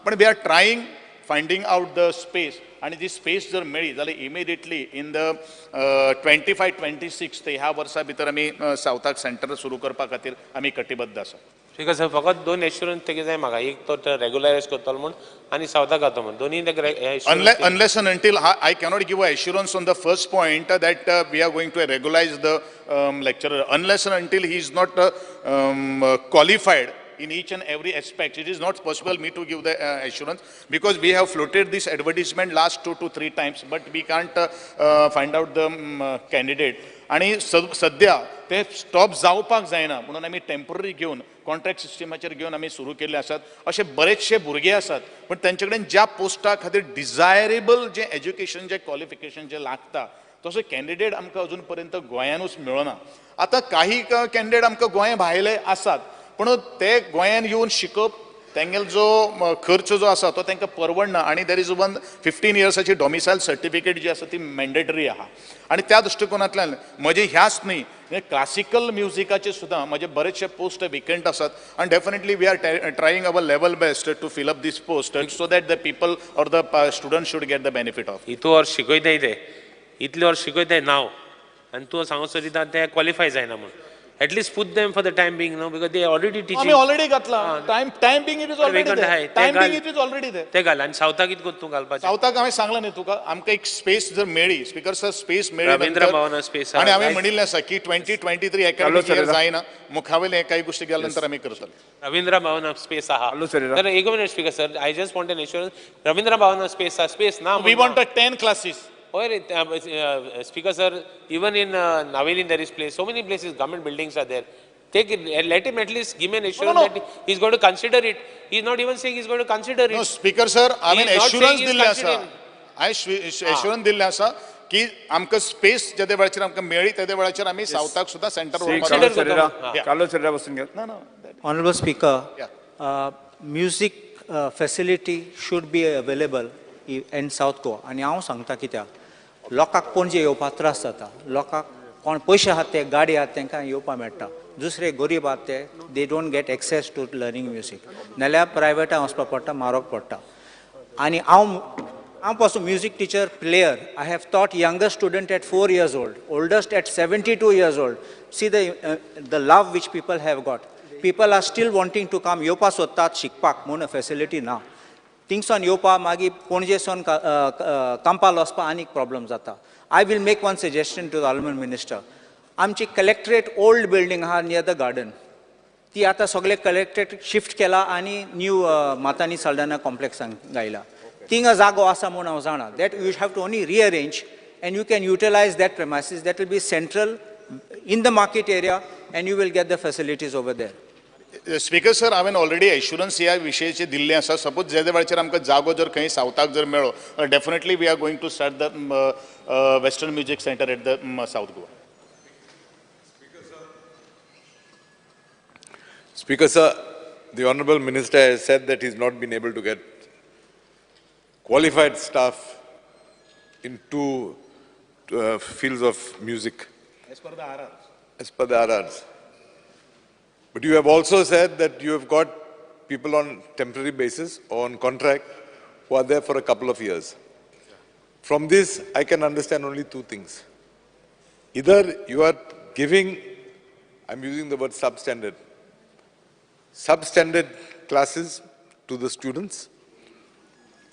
पण we are trying finding out the space. आनी ती स्पेस जर मेळ्ळी जाल्यार इमिडिएटली इन the 25-26 ते ह्या वर्सा भितर आमी सावथाक सेंटर सुरू करपा खातीर आमी कटिबद्ध आसा. स्पीकर सर, फकत 2 एश्युरन्स तेगे जाय म्हाका, एक तो रेगुलरायज करतलो म्हूण आनी सावथाक घातलो म्हूण, दोनूय तेका. Unless and until I cannot give a assurance on the first point that we are going to regularize the lecturer, unless and until he is not qualified in each and every aspect, it is not possible me to give the assurance, because we have floated this advertisement last 2 to 3 times, but we can't find out the candidate. आनी सद्या ते stop जावपाक जायना म्हणून आमी temporary घेवन contract सिस्टमाचेर घेवन आमी सुरू केल्ले आसात. अशे बरेचशे भुरगे आसात, पण तेंचे कडेन ज्या पोस्टा खातीर डिजायरेबल जें एज्युकेशन, जें क्वॉलिफिकेशन जें लागता तसो कॅन्डिडेट आमकां अजून पर्यंत गोंयानूच मेळना. आतां काही कॅन्डिडेट आमकां गोंया भायले आसात, पूण ते गोंयान येवन शिकप तेंगेलो जो खर्च जो आसा तो तांकां परवडना. आनी there is one 15 इयर्साची डॉमिसायल सर्टिफिकेट जी आसा ती मॅन्डेटरी आहा. आनी त्या दृश्टिकोनांतल्यान म्हजे ह्याच न्ही, क्लासिकल म्युजिकाचे सुद्दां म्हजे बरेचशे पोस्ट वेकंट आसात. आनी definitely we are trying our level best to fill up this post so that the people or the student should get the benefit of. इतू वर्स शिकयताय ते, इतले वर्स शिकयताय नांव, आनी तूं सांगूंक सोदिता ते क्वॉलिफाय जायना म्हूण. At least put them for the time being, no, because they already teaching. आमी already घातला. Time being it is already there. Time being it is already there. ते घाल. आनी सावथाक कितें करता तूं घालपाचें? सावथाक हांवें सांगलां न्ही तुका, आमकां एक स्पेस जर मेळ्ळी, स्पीकर सर, स्पेस मेळ्ळी, रवींद्र भवन स्पेस. आनी हांवें म्हणिल्लें आसा की 2023 एकाडेमीक इयर जायना, मुखावेलें कांय गोश्टी गेल्या नंतर आमी करतले. रवींद्र भवन स्पेस आहा. तर एक minute speaker sir, I just want an assurance. Ravindra Bhavan space आहा, स्पेस ना. We want 10 classes. Speaker sir, even in Navelim there is place, so many places, government buildings are there. Take it, let him at least give me an assurance that he is going to consider it. He is not even saying he is going to consider it. No, Speaker sir, I mean assurance दिल्लें आसा, हांवें assurance दिल्लें आसा की आमकां space जेदे वेळाचेर आमकां मेळ्ळी तेदे वेळाचेर आमी सावथाक सुद्दां सेंटर व्हरपाक. Honorable Speaker, music facility should be available in South Goa. आनी हांव सांगता कित्याक, लोकांक पणजे येवपाक त्रास जाता. लोकांक कोण पयशे आहात ते गाडी आहात तांकां येवपाक मेळटा, दुसरे गरीब आहात ते they don't get access to learning music, नाल्यार प्रायवेटान वचपाक पडटा, म्हारग पडटा. आनी हांव पासून music teacher player, I have taught younger student at 4 years old, oldest at 72 years old. See the love which people have got. People are still wanting to come, येवपाक सोदतात शिकपाक म्हूण फेसिलिटी ना. थिंगसान येवपा मागीर पणजेसान कांपाल वचपाक आनीक प्रॉब्लम जाता. I will make one suggestion to the honourable minister. आमची कलेक्ट्रेट ओल्ड बिल्डींग आहा नियर the garden, ती आतां सगळे कलेक्ट्रेट शिफ्ट केला आनी न्यू मातानी साल्दाना कॉम्प्लेक्सान गायला. थिंगा जागो आसा म्हूण हांव जाणा, that you have to only rearrange and you can utilize that premises, that will be central in the market area and you will get the facilities over there. Speaker sir, हांवें already assurance ह्या विशयाचेर दिल्लें आसा. Suppose जे वेळाचेर आमकां जागो जर खंय सावथाक जर मेळ्ळो, definitely we are going to start the western music centre at the South Goa. Speaker sir, the honourable minister has said that he has not been able to get qualified staff in two fields of music. As per the RRs. As per the RRs. But you have also said that you have got people on temporary basis or on contract who are there for a couple of years. From this, I can understand only two things. Either you are giving, I'm using the word substandard, substandard classes to the students,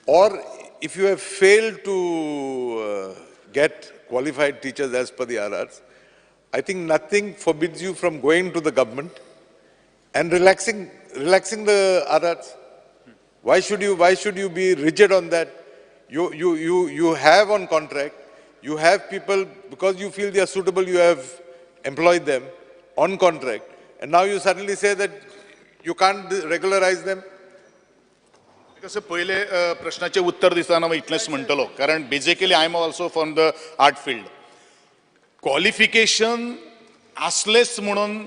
or if you have failed to get qualified teachers as per the RRs, I think nothing forbids you from going to the government and relaxing the RRs. Why should you be rigid on that? You have on contract, you have people, because you feel they are suitable, you have employed them on contract, and now you suddenly say that you can't regularize them. कसं पयले प्रश्नाचे उत्तर दितना हांव इतलेंच म्हणटलो, कारण basically I am also from the art field. Qualification आसलेच म्हणून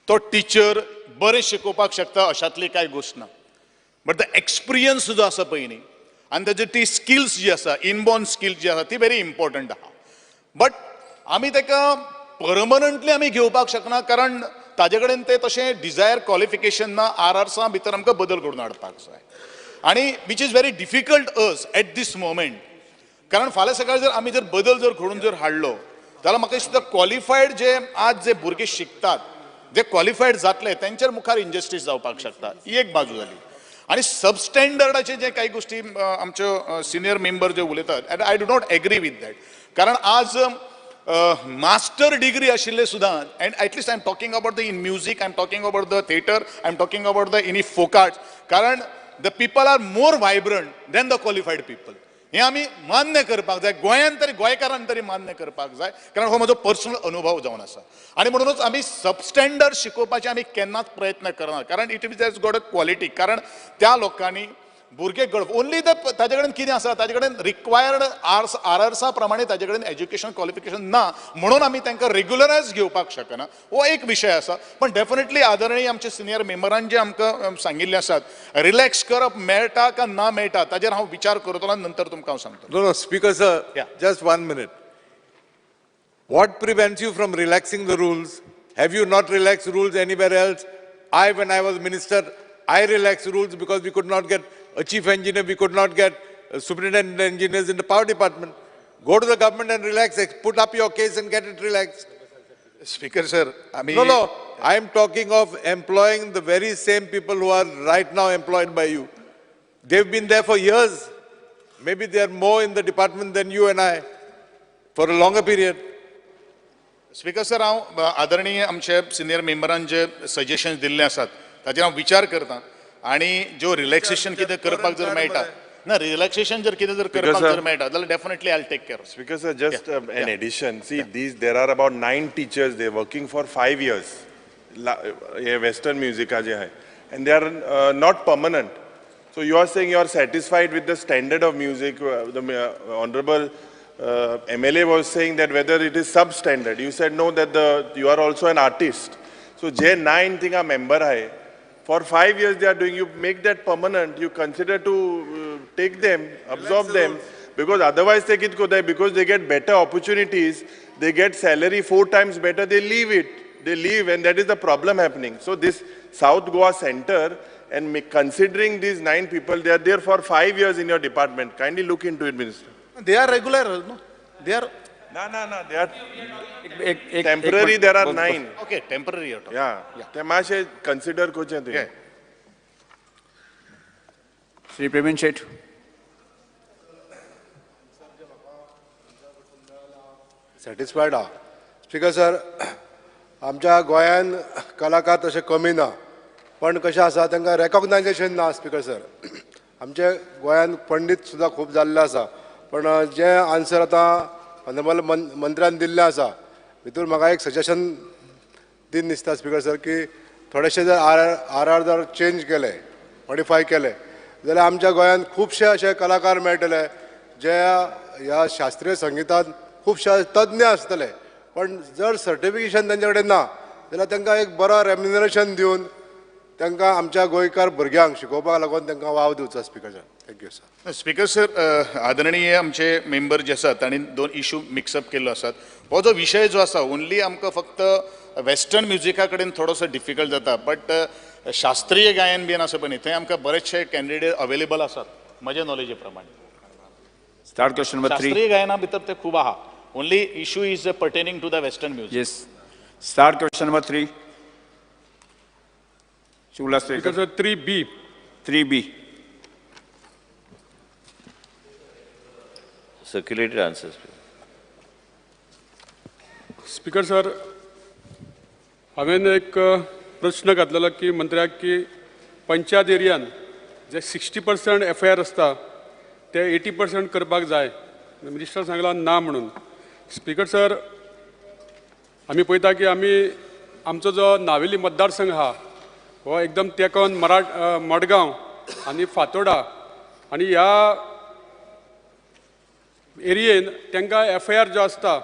तो टिचर बरें शिकोवपाक शकता अशातली कांय गोश्ट ना, बट the experience जो आसा पळय न्ही आनी ताजी ती स्किल्स जी आसा, इनबॉर्न स्किल्स जी आसा ती व्हेरी इम्पॉर्टंट आहा. बट आमी ताका परमनंटली आमी घेवपाक शकना, कारण ताजे कडेन ते तशें डिजायर क्वॉलिफिकेशन ना. Are आर्सां भितर आमकां बदल करून हाडपाक जाय आनी which is very difficult us at this moment. कारण फाल्यां सकाळी जर आमी जर बदल जर घडून जर हाडलो जाल्यार म्हाका दिसता क्वॉलिफायड जे आज जे भुरगे शिकतात जे क्वॉलिफायड जातले तेंच्या मुखार इनजस्टीस जावपाक शकता. ही एक बाजू जाली. आनी सबस्टँडर्डाचे जे काही गोश्टी आमच्यो सिनियर मेंबर जे उलयतात, and I do not agree with that. कारण आज मास्टर डिग्री आशिल्ले सुद्दां, and at least I am talking about the in music, I am talking about the theatre, I am talking about the any folk arts, कारण the people are more vibrant than the qualified people. हें आमी मान्य करपाक जाय, गोंयान तरी गोंयकारान तरी मान्य करपाक जाय, कारण हो म्हजो पर्सनल अनुभव जावन आसा. आनी म्हणूनच आमी सबस्टँडर्ड शिकोवपाचे आमी केन्नाच प्रयत्न करना, कारण it is has got a quality. कारण त्या लोकांनी भुरगे घड ओनली the ताजे कडेन कितें आसा, ताजे कडेन रिक्वायर्ड आर्स आर आर्सा प्रमाणे ताजे कडेन एज्युकेशन क्वॉलिफिकेशन ना, म्हणून आमी तांकां रेग्युलरायज घेवपाक शकना. हो एक विशय आसा. पण डेफिनेटली आदरणीय आमचे सिनियर मेंबरान जे आमकां सांगिल्लें आसात, रिलॅक्स करप मेळटा का ना मेळटा ताजेर हांव विचार करतलो आनी नंतर तुमकां हांव सांगतलो. No, no, Speaker sir, just 1 minute. What prevents you from relaxing the rules? Have you not relaxed rules anywhere else? When I was minister, I relaxed rules because we could not get a chief engineer, we could not get superintendent engineers in the power department. Go to the government and relax, put up your case and get it relaxed. Speaker sir, I mean... No, no, I am talking of employing the very same people who are right now employed by you. They've been there for years. Maybe they are more in the department than you and I for a longer period. Speaker sir, हांव आदरणीय आमचे senior मेंबरान जे suggestions दिल्ले आसात ताचेर हांव विचार करता आनी ज्यो रिलॅक्सेशन कितें करपाक जर मेळटा ना, रिलॅक्सेशन जर कितें जर करपाक जर मेळटा जाल्यार definitely I will take care. Speaker sir, just an addition. See, these there are about 9 teachers, they working for 5 years hey western म्युजिकाचे आहाय and they are not permanent. So you are saying you are satisfied with the standard of music. The honourable MLA was saying that whether it is substandard. You said no, that you are also an artist. So J 9 thing a member hai. For 5 years they are doing, you make that permanent, you consider to take them, absorb them. Because otherwise ते कितें करताय, because they get better opportunities, they get salary 4 times better, they leave it. They leave, and that is the problem happening. So this South Goa Center, and considering these 9 people, they are there for 5 years in your department. Kindly look into it, Minister. They are regular, no? They are... No, no, no. They are temporary, there are 9. Okay, temporary. You're talking. Yeah. Yeah. Consider koche. Yeah. Shri Premendra Shet. Satisfied ah. Speaker sir, आमच्या गोंयान कलाकार तशे कमी ना, पण कशें आसा तांकां रेकॉग्नायजेशन ना. स्पीकर सर, आमच्या गोंयान पंडीत सुद्दां खूब जाल्ले आसा, पण जे आन्सर आतां ऑनरेबल मंत्र्यान दिल्लें आसा भितूर म्हाका एक सजेशन दिन दिसता स्पीकर सर की थोडेशे जर are are जर चेंज केले, मॉडिफाय केले जाल्यार आमच्या गोंयान खुबशे अशे कलाकार मेळटले जे ह्या शास्त्रीय संगितान खुबशे तज्ञ आसतले, पण जर सर्टिफिकेशन तांचे कडेन ना जाल्यार तांकां एक बरो रेम्युनरेशन दिवन तांकां आमच्या गोंयकार भुरग्यांक शिकोवपाक लागून तांकां वाव दिवचो. Speaker sir, thank you sir. Speaker sir, आदरणीय आमचे मेंबर जे आसात तांणी 2 इशू मिक्सअप केल्लो आसात. हो जो विशय जो आसा ओनली आमकां फक्त वेस्टर्न म्युजिका कडेन थोडोसो डिफिकल्ट जाता, बट शास्त्रीय गायन बीन आसा पळय थंय आमकां बरेचशे कॅन्डिडेट अवेलेबल आसात म्हज्या नॉलेजी प्रमाणे. Start question number 3. शास्त्रीय गायना भितर ते खूब आहा. Only issue is pertaining to the western music. Yes. Start question number 3. Speaker sir, 3B. 3B. Circulated answers. Speaker sir, हांवें एक प्रश्न घातलेलो की मंत्र्याक की पंचायत एरियान जे 60% FIR आसता ते 80% करपाक जाय. मिनिस्टर सांगला ना म्हणून. स्पीकर सर, आमी पळयता की आमी आमचो जो नावेली मतदारसंघ आहा हो एकदम तेकोन मडगांव आनी फातोडा आनी ह्या एरियेन तांकां FIR जो आसता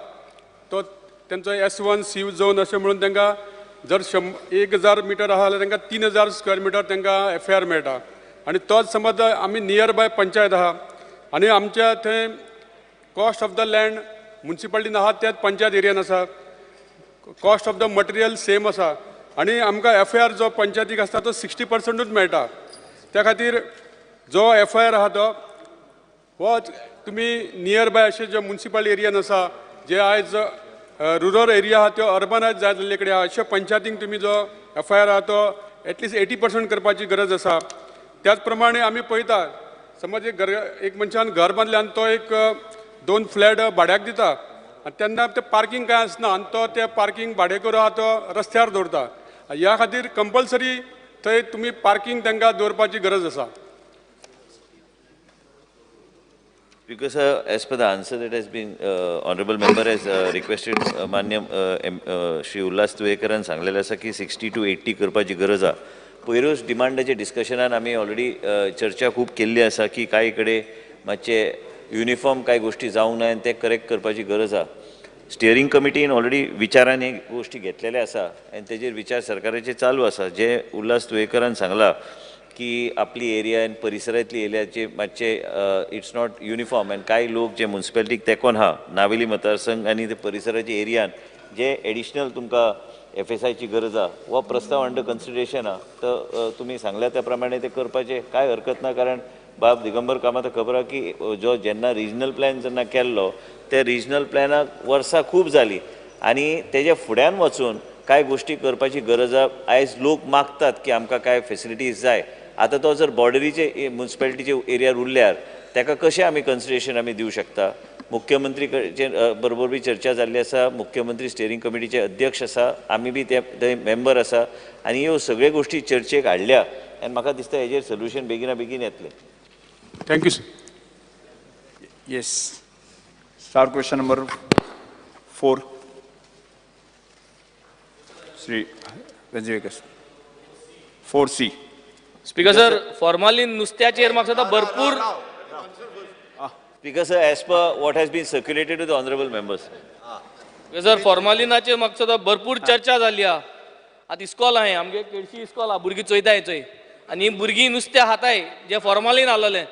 तो तांचो S1 C zone अशें म्हणून तांकां जर 1000 मिटर आहा जाल्यार तांकां 3000 स्क्वेअर मिटर तांकां FIR मेळटा. आनी तोच समज आमी नियर बाय पंचायत आहा आनी आमच्या थंय कॉस्ट ऑफ the land मुन्सिपालिटीन आहा त्याच पंचायत एरियान आसा, cost of the material same आसा आनी आमकां FIR जो पंचायतीक आसता तो 60%ूच मेळटा. त्या खातीर जो FIR आहा तो हो तुमी नियर बाय अशे जे मुन्सिपल एरियान आसा जे आयज रुरल एरिया आहा त्यो अर्बनायज जायत जाल्ले कडेन आहा अशा पंचायतींक तुमी जो FIR आहा तो एटलिस्ट 80% करपाची गरज आसा. त्याच प्रमाणे आमी पळयता समज एक एक मनशान घर बांदलें आनी तो एक 2 फ्लॅट भाड्याक दिता आनी तेन्ना तें पार्कींग कांय आसना आनी तो तें पार्कींग भाडें करून आहा तो रस्त्यार दवरता. ह्या खातीर कंपल्सरी थंय तुमी पार्कींग तांकां दवरपाची गरज आसा. Speaker sir, as per the answer that has been honorable member has requested, मान्य श्री उल्हास तुयेकरान सांगलेलें आसा की 60 to 80 करपाची गरज आहा. पयरूच डिमांडाचे डिस्कशनान आमी ऑलरेडी चर्चा खूब केल्ली आसा की कांय कडेन मातशे युनिफॉर्म कांय गोश्टी जावंक ना आनी ते करेक्ट करपाची गरज आहा. स्टियरींग कमिटीन ऑलरेडी विचारान हे गोश्टी घेतलेले आसा आनी तेजेर विचार सरकाराचे चालू आसा. जे उल्हास तुयेकरान सांगला की आपली एरिया आनी परिसरांतली एरियाचे मातशे it's not uniform आनी कांय लोक जे मुन्सिपालिटीक तेंकोन आहा नावेली मतदारसंघ आनी ते परिसराच्या एरियान जे एडिशनल तुमकां FSIची गरज आहा हो प्रस्ताव अंडर कन्सिडरेशन आहा. तर तुमी सांगल्या त्या प्रमाणे ते करपाचें कांय हरकत ना, कारण बाब दिगंबर कामत खबर आहा की जो जेन्ना रिजनल प्लॅन जेन्ना केल्लो त्या रिजनल प्लॅनाक वर्सां खूब जालीं आनी तेज्या फुड्यान वचून कांय गोश्टी करपाची गरज आहा. आयज लोक मागतात की आमकां कांय फेसिलिटीज जाय. आतां तो जर बॉर्डरीचे मुन्सिपालिटीचे एरियार उरल्यार ताका कशें आमी कन्सिडरेशन आमी दिवं शकता. मुख्यमंत्री बरोबर बी चर्चा जाल्ली आसा, मुख्यमंत्री स्टियरींग कमिटीचे अध्यक्ष आसा, आमी बी ते मेंबर आसा आनी ह्यो सगळ्यो गोश्टी चर्चेक हाडल्या आनी म्हाका दिसता हेजेर सोल्युशन बेगिना बेगीन येतलें. Thank you sir. Yes. Start question number 4. Shri Venzi. 4C. Speaker sir, formalin नुस्त्याचेर म्हाका दिसता भरपूर. Speaker sir, as per what has been circulated to the honourable members. Speaker sir, फॉर्मालिनाचेर म्हाका दिसता भरपूर चर्चा जाल्ली आहा. आतां इस्कॉल आहा आमगे केळशी इस्कॉल आहा, भुरगीं चोयताय चोय आनी भुरगीं नुस्तें खाताय जें फॉर्मालीन आहलोलें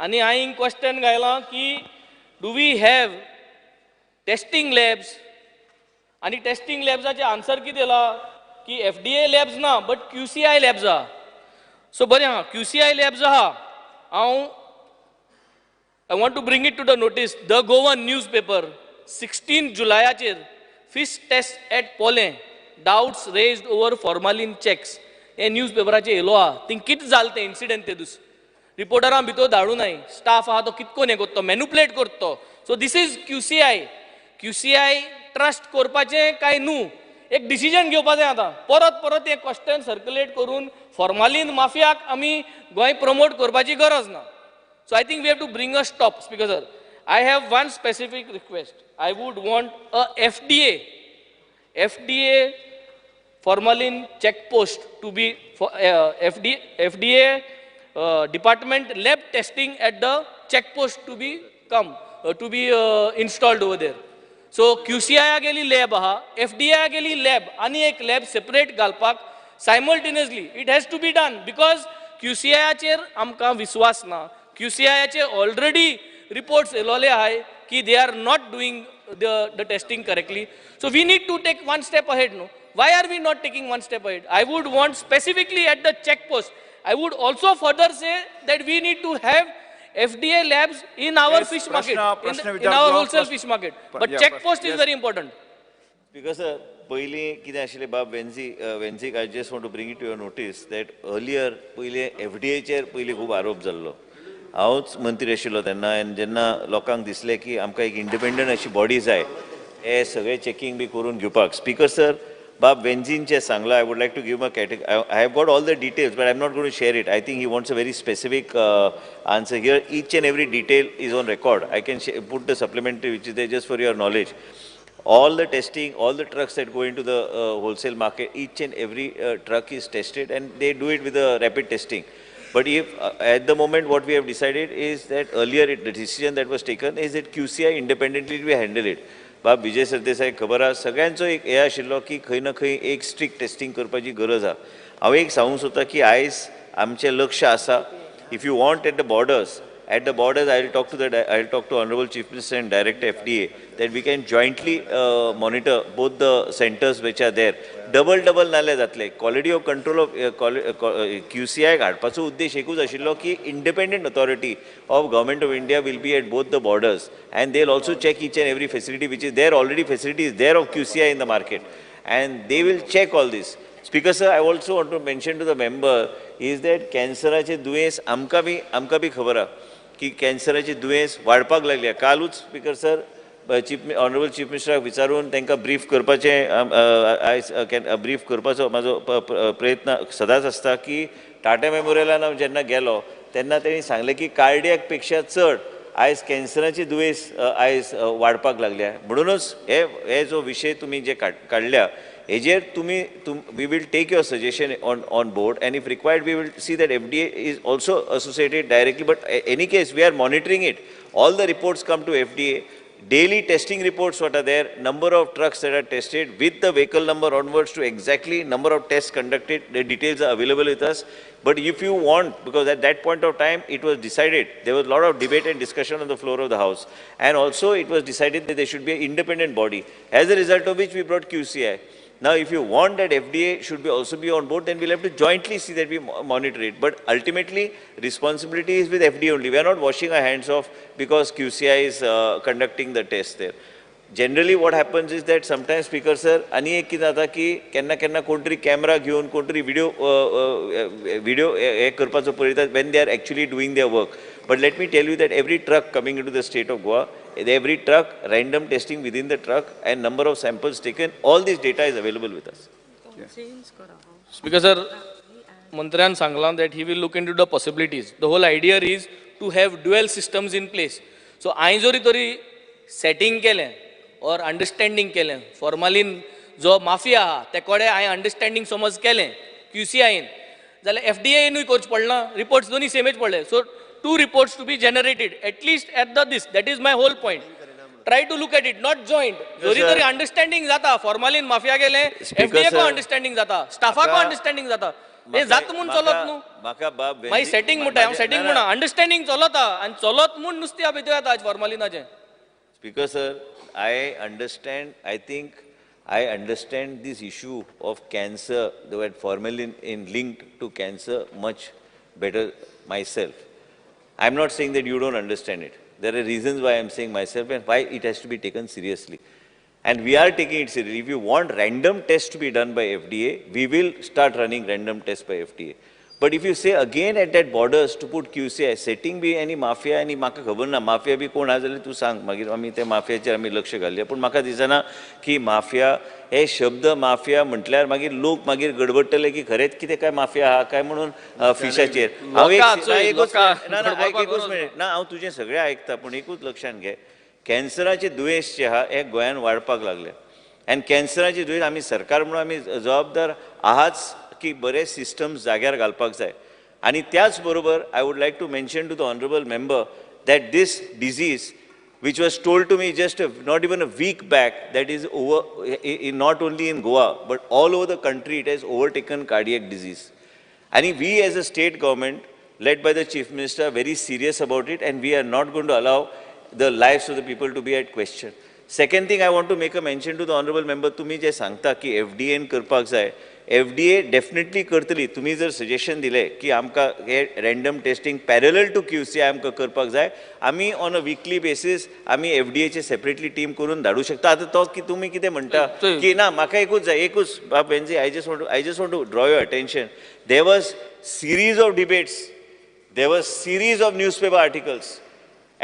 आनी हांवें क्वेश्चन घायलां की do we have testing labs? आनी टेस्टिंग लॅब्साचे आन्सर कितें येयला की एफडीए लॅब्स ना बट क्यूसीआय लॅब्स आहा. सो बरें आहा, क्यूसीआय लॅब्स आहा. हांव I want to bring it to the notice, the Goan newspaper 16 जुलयाचेर fish test at Polem doubts raised over formalin checks हे न्यूज पेपराचेर येयलो आहा. थिंग कितें जालें तें इन्सिडंट ते दीस रिपोर्टरां भितर धाडूं नाय, स्टाफ आहा तो कितको हें करतो, मॅन्युपुलेट करतो. So this is QCI. QCI trust करपाचें काय न्हू एक डिसिजन घेवपाचें. आतां परत परत हें क्वेश्चन सर्क्युलेट करून फॉर्मालीन माफियाक आमी गोंय प्रमोट करपाची गरज ना. So I think we have to bring a stop. Speaker sir, I have one specific request. I would want a FDA formalin check post to be for, FDA department lab testing at the check post to be come to be installed over there. So QCI गेली lab आहा, FDA गेली lab, आनी एक lab separate घालपाक simultaneously it has to be done because QCI चेर आमकां विश्वास ना. QCI चे already reports येयलोले आहाय की they are not doing the testing correctly. So we need to take one step ahead. No, why are we not taking one step ahead? I would want specifically at the check post. I would also further say that we need to have FDA labs in our yes, fish market, prashna, in our wholesale fish market. But yeah, check post is yes. very important. Because पयलीं कितें आशिल्लें बाब वेन्झीक, I just want to bring it to your notice that earlier पयलीं एफडीएचेर पयलीं खूब आरोप जाल्लो. हांवूच मंत्री आशिल्लो तेन्ना, आनी जेन्ना लोकांक दिसलें की आमकां एक इंडिपेंडंट अशी बॉडी जाय हे सगळें चॅकिंग बी करून घेवपाक. स्पीकर सर, बाब वेन्झीन सांगला, I would like to give my category. I have got all the details but I am not going to share it. I think he wants a very specific answer here. Each and every detail is on record. I can put the supplementary which is there just for your knowledge. All the testing, all the trucks that go into the wholesale market, each and every truck is tested and they do it with a rapid testing. But if at the moment what we have decided is that earlier the decision that was taken is that QCI independently we handle it. बाब विजय सरदेसाय खबर आसा सगळ्यांचो एक हें आशिल्लो की खंय ना खंय एक स्ट्रिक्ट टेस्टिंग करपाची गरज आसा. हांव एक सांगूंक सोदता की आयज आमचें लक्ष आसा. If you want at the borders, at the borders I will talk to the I will talk to honourable chief minister and director FDA that we can jointly monitor both the centres which are there. Double double नाल्यार जातलें. Quality of control of QCI हाडपाचो उद्देश एकूच आशिल्लो की independent authority of government of India will be at both the borders and they will also check each and every facility which is there. Already facility is there of QCI in the market and they will check all this. Speaker sir, I also want to mention to the member is that कॅन्सराचें दुयेंस आमकां बी खबर आहा की कॅन्सराचें दुयेंस वाडपाक लागल्या. कालूच speaker sir chief honourable chief मिनिस्टराक विचारून तांकां ब्रीफ करपाचें आयज ब्रीफ करपाचो म्हाजो प्रयत्न सदांच आसता की टाटा मेमोरियलान हांव जेन्ना गेलो तेन्ना तेणी सांगलें की कार्डियक पेक्षा चड आयज कॅन्सराची दुयेंस आयज वाडपाक लागल्या. म्हणूनच हे जो विशय तुमी जे काडल्या हेजेर तुमी we will take your suggestion on board and if required we will see that FDA is also associated directly. But any case we are monitoring it. All the reports come to FDA. Daily testing reports what are there, number of trucks that are tested with the vehicle number onwards to exactly number of tests conducted, the details are available with us. But if you want, because at that point of time it was decided, there was a lot of debate and discussion on the floor of the house, and also it was decided that there should be an independent body, as a result of which we brought QCI. Now, if you want that FDA should be also be on board, then we'll have to jointly see that we monitor it. But ultimately, responsibility is with FDA only. We are not washing our hands off because QCI is conducting the test there. Generally, what happens is that sometimes, Speaker sir, ani ek कितें जाता की केन्ना केन्ना कोण तरी camera घेवन कोण तरी व्हिडिओ हे करपाचो पळयतात when they are actually doing their work. But let me tell you that every truck coming into the state of Goa, every truck, random testing within the truck and number of samples taken, all this data is available with us. Speaker sir, मंत्र्यान सांगलां that he will look into the possibilities. The whole idea is to have dual systems in place. So हांवें जरी तरी setting केलें or understanding केलें, formalin जो mafia आहा ते कडेन हांवें अंडरस्टँडींग समज केलें QCI-न, जाल्यार FDA-नूय करचें पडना, रिपोर्ट्स दोनूय सेमच पडले. So two reports to be generated at least at the this. That is my whole point. Try to look at it, not joint. जरी तरी अंडरस्टँडींग जाता, फॉर्मालीन माफिया गेलें, FDA को अंडरस्टँडींग जाता, स्टाफाको अंडरस्टँडींग जाता. हें जाता म्हूण चलत न्हू. म्हाका बाब मागीर सेटींग म्हणटा हांव, सेटींग म्हणा अंडरस्टँडींग चलता आनी चलत म्हूण नुस्तें भितर येता आज फॉर्मालिनाचें. Speaker sir, I understand, I think I understand this issue of cancer, the formalin in linked to cancer much better myself. I am not saying that you don't understand it. There are reasons why I am saying myself and why it has to be taken seriously. And we are taking it seriously. If you want random tests to be done by FDA, we will start running random tests by FDA. But if you say again at that borders to put QCI, setting B आनी mafia आनी म्हाका खबर ना mafia बी कोण आहा जाल्यार तूं सांग, मागीर आमी त्या माफियाचेर आमी लक्ष घालया. पूण म्हाका दिसना की माफिया हे शब्द, माफिया म्हटल्यार मागीर लोक मागीर गडबडटले की खरेंच कितें काय माफिया आहा काय म्हणून फिशाचेर. हांव एकूच मिनिट ना, हांव तुजें सगळें आयकता, पूण एकूच लक्षांत घे, कॅन्सराचे दुयेंस जे आहा हे गोंयान वाडपाक लागले आनी कॅन्सराचे दुयेंस आमी सरकार म्हणून आमी जबाबदार आहाच की बरे सिस्टम्स जाग्यार घालपाक जाय. आनी त्याच बरोबर I would like to mention to the honourable member that this disease which was told to me just not even a week back that is over not only in Goa but all over the country, it has overtaken cardiac disease. आनी we as a state government led by the chief minister are very serious about it and we are not going to allow the lives of the people to be at question. Second thing I want to make a mention to the honourable member, तुमी जे सांगता की FDN करपाक जाय, FDA definitely करतली. तुमी जर suggestion दिलें की आमकां हे random testing parallel to QCI आमकां करपाक जाय, आमी ऑन अ विकली बेसीस आमी एफडीएचे सेपरेटली टीम करून धाडूं शकता. आतां तो की तुमी कितें म्हणटा की ना म्हाका एकूच जाय, एकूच बाब वेन्जी, I just want to draw your attention. There was series of debates, there was series of newspaper articles.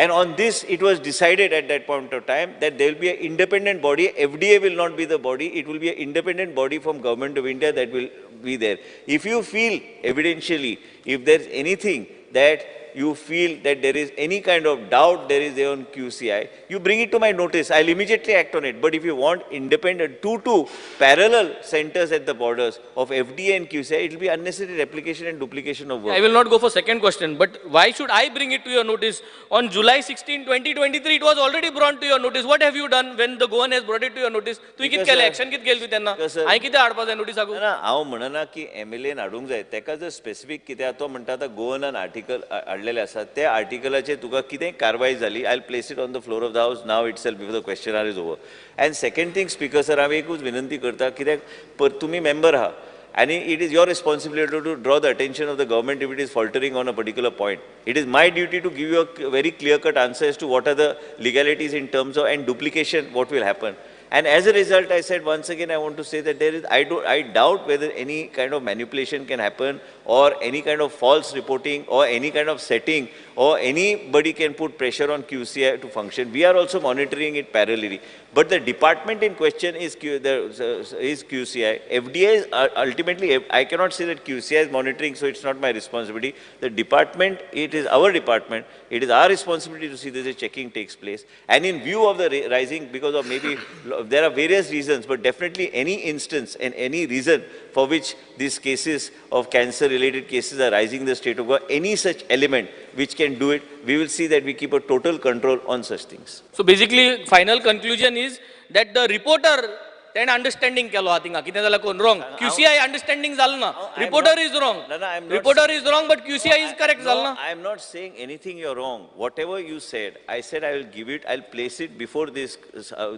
And on this, it was decided at that point of time that there will be an independent body. FDA will not be the body. It will be an independent body from Government of India that will be there. If you feel evidentially, if there is anything that you feel that there is any kind of doubt there is there on QCI, you bring it to my notice. I'll immediately act on it. But if you want independent, two parallel centers at the borders of FDA and QCI, it will be unnecessary replication and duplication of work. I will not go for second question, but why should I bring it to your notice? On July 16, 2023, it was already brought to your notice. What have you done when the Goan has brought it to your notice? तुवें कितें केलें? Action कितें केलें तुवें तेन्ना? हांवें कितें हाडपा जाय नोटीसाकू? ना, हांव म्हणना की एमएलएन हाडूंक जाय. तेका जर स्पेसिफीक कितें आहा, तो म्हणटा आतां गोवनान आर्टिकल हाडलेले आसा, त्या आर्टिकलाचेर तुका कितें कारवाय जाली, I place it on the floor of the house now itself before the question hour is over. And second thing speaker sir, हांव एकूच विनंती करता, कित्याक तुमी मेंबर आहा आनी it is your responsibility to draw the attention of the government if it is faltering on a particular point. It is my duty to give you a very clear cut answer as to what are the legalities in terms of and duplication what will happen. And as a result, I said once again, I want to say that there is, I doubt whether any kind of manipulation can happen or any kind of false reporting or any kind of setting or anybody can put pressure on QCI to function. We are also monitoring it parallelly. But the department in question is, is QCI. FDA is ultimately, I cannot say that QCI is monitoring, so it's not my responsibility. The department, it is our department. It is our responsibility to see that the checking takes place. And in view of the rising, because of maybe, there are various reasons, but definitely any instance and any reason for which these cases of cancer-related cases are rising in the state of Goa, any such element which can do it, we will see that we keep a total control on such things. So basically, final conclusion is that the reporter then understanding केलो हा थिंगा कितें जालां कोण wrong, QCI understanding जालें ना, reporter is wrong, reporter is wrong but QCI is correct जालें ना. I am not saying anything you are wrong. Whatever you said, I said I will give it, I will place it before this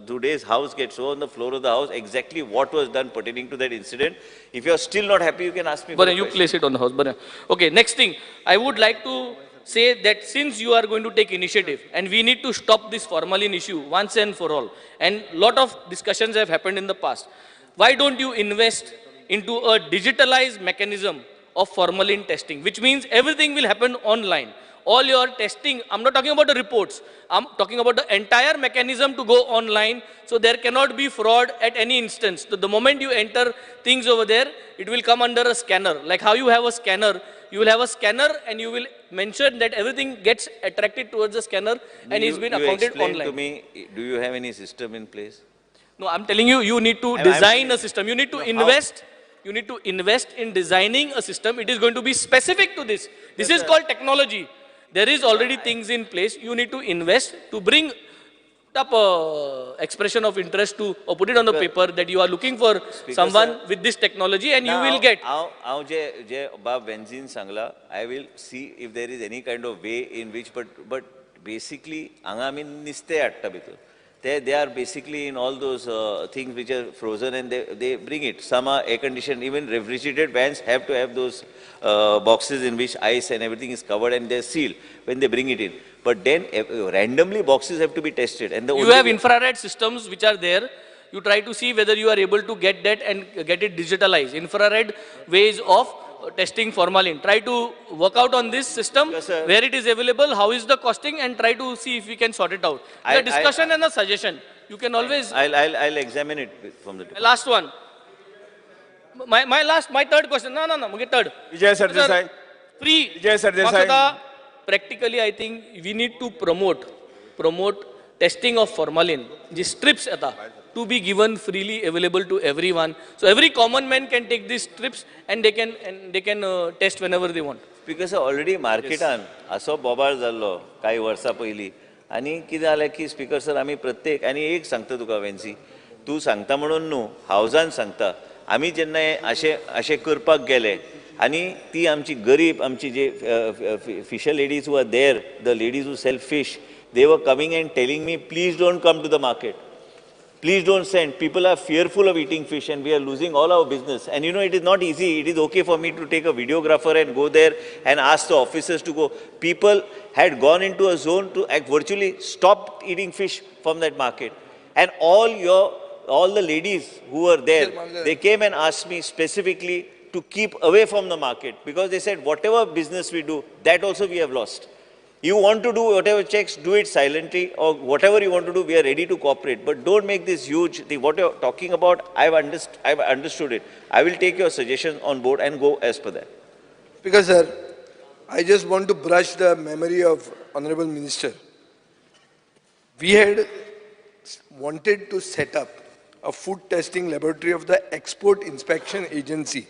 today's house gets over on the floor of the house exactly what was done pertaining to that incident. If you are still not happy, you can ask me. बरें, you place it on the house. बरें, okay. Next thing, I would like to say that since you are going to take initiative and we need to stop this formalin issue once and for all, and lot of discussions have happened in the past, why don't you invest into a digitalized mechanism of formalin testing, which means everything will happen online. All your testing, I'm not talking about the reports, I'm talking about the entire mechanism to go online, so there cannot be fraud at any instance. So the moment you enter things over there, it will come under a scanner. Like how you have a scanner, you will have a scanner and you will mention that everything gets attracted towards the scanner and it's been accounted online. To me, do you have any system in place? No, I'm telling you, you need to design a system. You need to invest. You need to invest in designing a system. It is going to be specific to this. This is called technology. There is already things in place. You need to invest to bring put up a expression of interest to or put it on the paper that you are looking for someone with this technology and you will get. हांव जे जे बाब वेन्झीन सांगला, I will see if there is any kind of way in which, but basically हांगा आमी नुस्तें हाडटा भितर, ते they are basically in all those things which are frozen and they bring it. Some are air condition, even refrigerated vans have to have those boxes in which ice and everything is covered and they are sealed when they bring it in. But then randomly boxes have to be tested. And the you have infrared systems which are there. You try to see whether you are able to get that and get it digitalized. Infrared ways of testing formalin. Try to work out on this system, yes, sir, where it is available, how is the costing, and try to see if we can sort it out. The discussion and a suggestion. You can always... I'll examine it from the... Last one. My third question. No. Okay, third. Vijay Sardesai. Free. Vijay Sardesai. Practically, I think we need to promote testing of formalin. The strips ata, to be given freely available to everyone. So every common man can take these strips and they can test whenever they want. Because already marketan aso बोबाळ जाल्लो काही वर्सां पयलीं, आनी कितें जालें की speaker sir आमी प्रत्येक, आनी एक सांगता तुका वेन्सी, तूं सांगता म्हणून न्हू, हावजान सांगता, आमी जेन्ना अशें अशें करपाक गेले आनी ती आमची गरीब आमची जे fisher ladies who are there, the ladies who sell fish, they were coming and telling me please don't come to the market. Please don't send. People are fearful of eating fish and we are losing all our business. And you know, it is not easy. It is okay for me to take a videographer and go there and ask the officers to go. People had gone into a zone to virtually stop eating fish from that market. And all the ladies who were there, they came and asked me specifically to keep away from the market because they said, whatever business we do, that also we have lost. You want to do whatever checks, do it silently, or whatever you want to do, we are ready to cooperate. But don't make this huge thing. What you're talking about, I've understood it. I will take your suggestion on board and go as per that. Because, sir, I just want to brush the memory of Honorable Minister. We had wanted to set up a food testing laboratory of the Export Inspection Agency.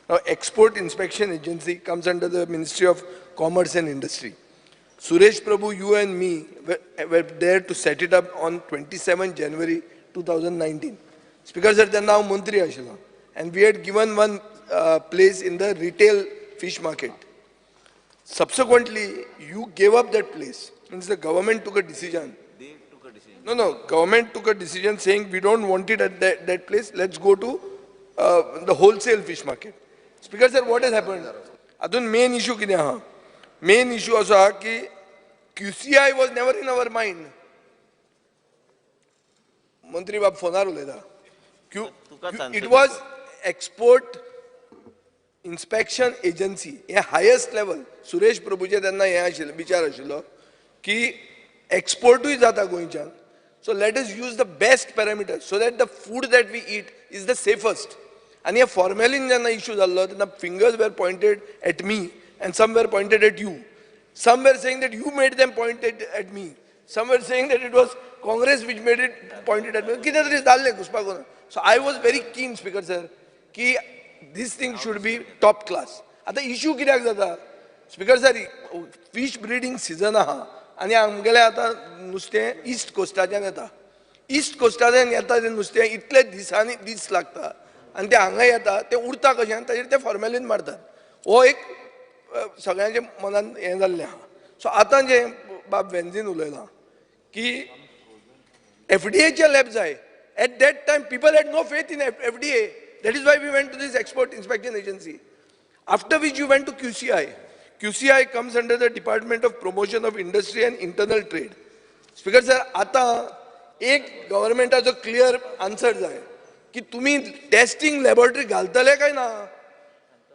Now, Export Inspection Agency comes under the Ministry of Commerce and Industry. Suresh Prabhu, you and me were there to set it up on 27 January 2019. Speaker sir, then now Mantri ashila, and we had given one place in the retail fish market. Subsequently, you gave up that place. Means the government took a decision. They took a decision. No, government took a decision saying we don't want it at that place. Let's go to the wholesale fish market. Speaker sir, what has happened? Adun main issue kide ha? Main issue असो आहा की QCI was never in our mind. मंत्री बाब फोनार उलयता. It was Export Inspection Agency, हे highest level. Suresh प्रभूचे तेन्ना हें आशिल्लें, विचार आशिल्लो की एक्सपोर्टूय जाता गोंयच्यान. So let us use the best parameters so that the food that we eat is the safest. आनी हे फॉर्मेलीन जेन्ना इशू जाल्लो तेन्ना fingers were pointed at me and some were pointed at you. Some were saying that you made them pointed at me. Some were saying that it was Congress which made it pointed at me. So I was very keen, Speaker sir, ki this thing should be top class. आता issue कित्याक जाता? Speaker sir, fish breeding season आहा आनी आमगेले आतां नुस्तें east कोस्टाच्यान येता. East कोस्टाच्यान येता तें नुस्तें इतले दिसांनी दीस लागता आनी तें हांगा येता तें उरता कशें आनी ताजेर तें फॉर्मेलीन मारतात. हो एक सगळ्यांच्या मनान हें जाल्लें आहा. सो आतां जें बाब वेन्झीन उलयलां की एफडीएचें लॅब जाय. At that time people had no faith in FDA. That is why we went to this Export Inspection Agency. After which you went to QCI. QCI comes under the Department of Promotion of Industry and Internal Trade. Speaker sir, आतां एक गव्हर्मेंटाचो clear answer जाय की तुमी testing laboratory घालतले काय ना?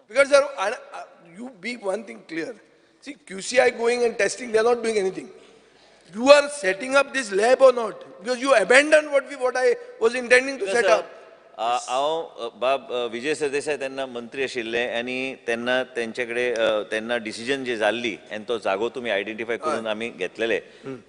Speaker sir, you be one thing clear. See, QCI going and testing, they are not doing anything. You are setting up this lab or not? Because you abandoned what I was intending to set up. हांव बाब विजय सरदेसाय तेन्ना मंत्री आशिल्ले आनी तेन्ना तेंचे कडेन तेन्ना डिसिजन जे जाल्ली आनी तो जागो तुमी आयडेंटिफाय करून आमी घेतलेले.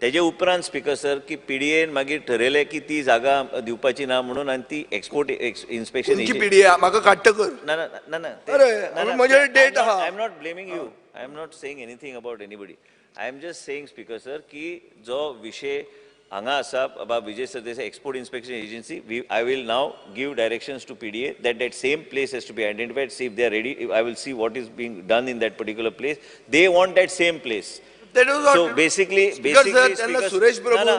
तेजे उपरांत स्पीकर सर की पीडीएन मागीर ठरयलें की ती जागा दिवपाची ना म्हणून आनी ती एक्सपोर्ट इन्स्पेक्शन पीडीए म्हाका काडटकर. ना ना ना ना, डेट आहा. I am not blaming you, I am not saying anything about anybody. I am just saying speaker sir की जो विशय हांगा आसा बाब Vijay Sardesai export inspection agency. I will now give directions to PDA that that same place has to be identified. See if they are ready. I will see what is being done in that particular place. They want that same place. So basically, basically Suresh Prabhu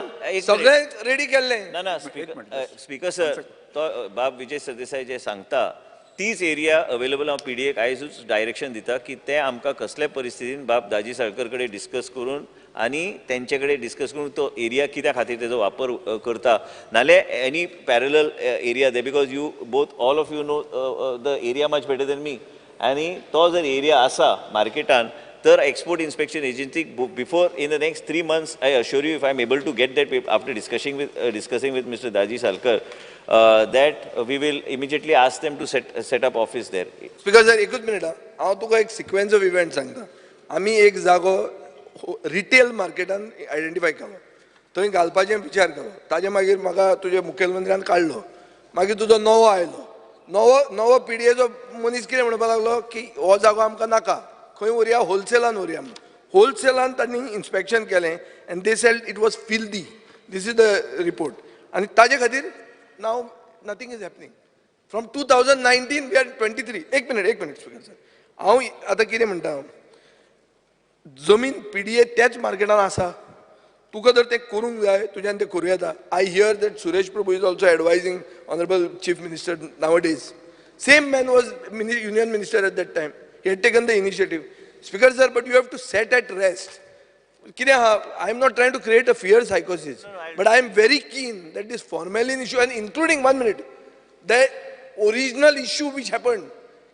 सगळे ready केल्ले. ना ना speaker sir, तो बाब विजय सरदेसाय जे सांगता तीच area available हांव पीडीएक आयजूच डायरेक्शन दिता की ते आमकां कसल्या परिस्थितीन बाब दाजी साळकर कडेन डिस्कस करून आनी तेंचे कडेन डिस्कस करून तो एरिया कित्या खातीर तेजो वापर करता. नाल्यार any parallel area they, because you both all of you know the area much better than me. आनी तो जर एरिया आसा मार्केटान तर एक्सपोर्ट इन्स्पेक्शन एजन्सीक before in the next 3 months I assure you if I am able to get that after discussing with mister Daji Salkar that we will immediately ask them to set up office there. Speaker sir, एकूच minute, हांव तुका एक sequence of event सांगता. आमी एक जागो retail मार्केटान identify केलो, थंय घालपाचें विचार केलो, ताजे मागीर म्हाका तुजे मुखेलमंत्र्यान काडलो, मागीर तुजो नवो आयलो, नवो पीडीएचो मनीस कितें म्हणपाक लागलो की हो जागो आमकां नाका, खंय व्हरया, होलसेलान व्हरया. होलसेलान तांणी इन्स्पेक्शन केलें and they said it was filthy, this is the report. आनी ताजे खातीर now nothing is happening. From 2019 we are 23. एक मिनिट स्पीकर सर, हांव आतां कितें म्हणटा, जमीन पीडीए त्याच मार्केटान आसा, तुका जर तें करूंक जाय तुज्यान तें करूं येता. I hear that Suresh Prabhu is also advising honourable chief minister nowadays. Same man was union minister at that time. He had taken the initiative. Speaker sir, but you have to set at rest. कितें आहा, I am not trying to create a fear psychosis, but I am very keen that this formalin issue and including 1 minute the original issue which happened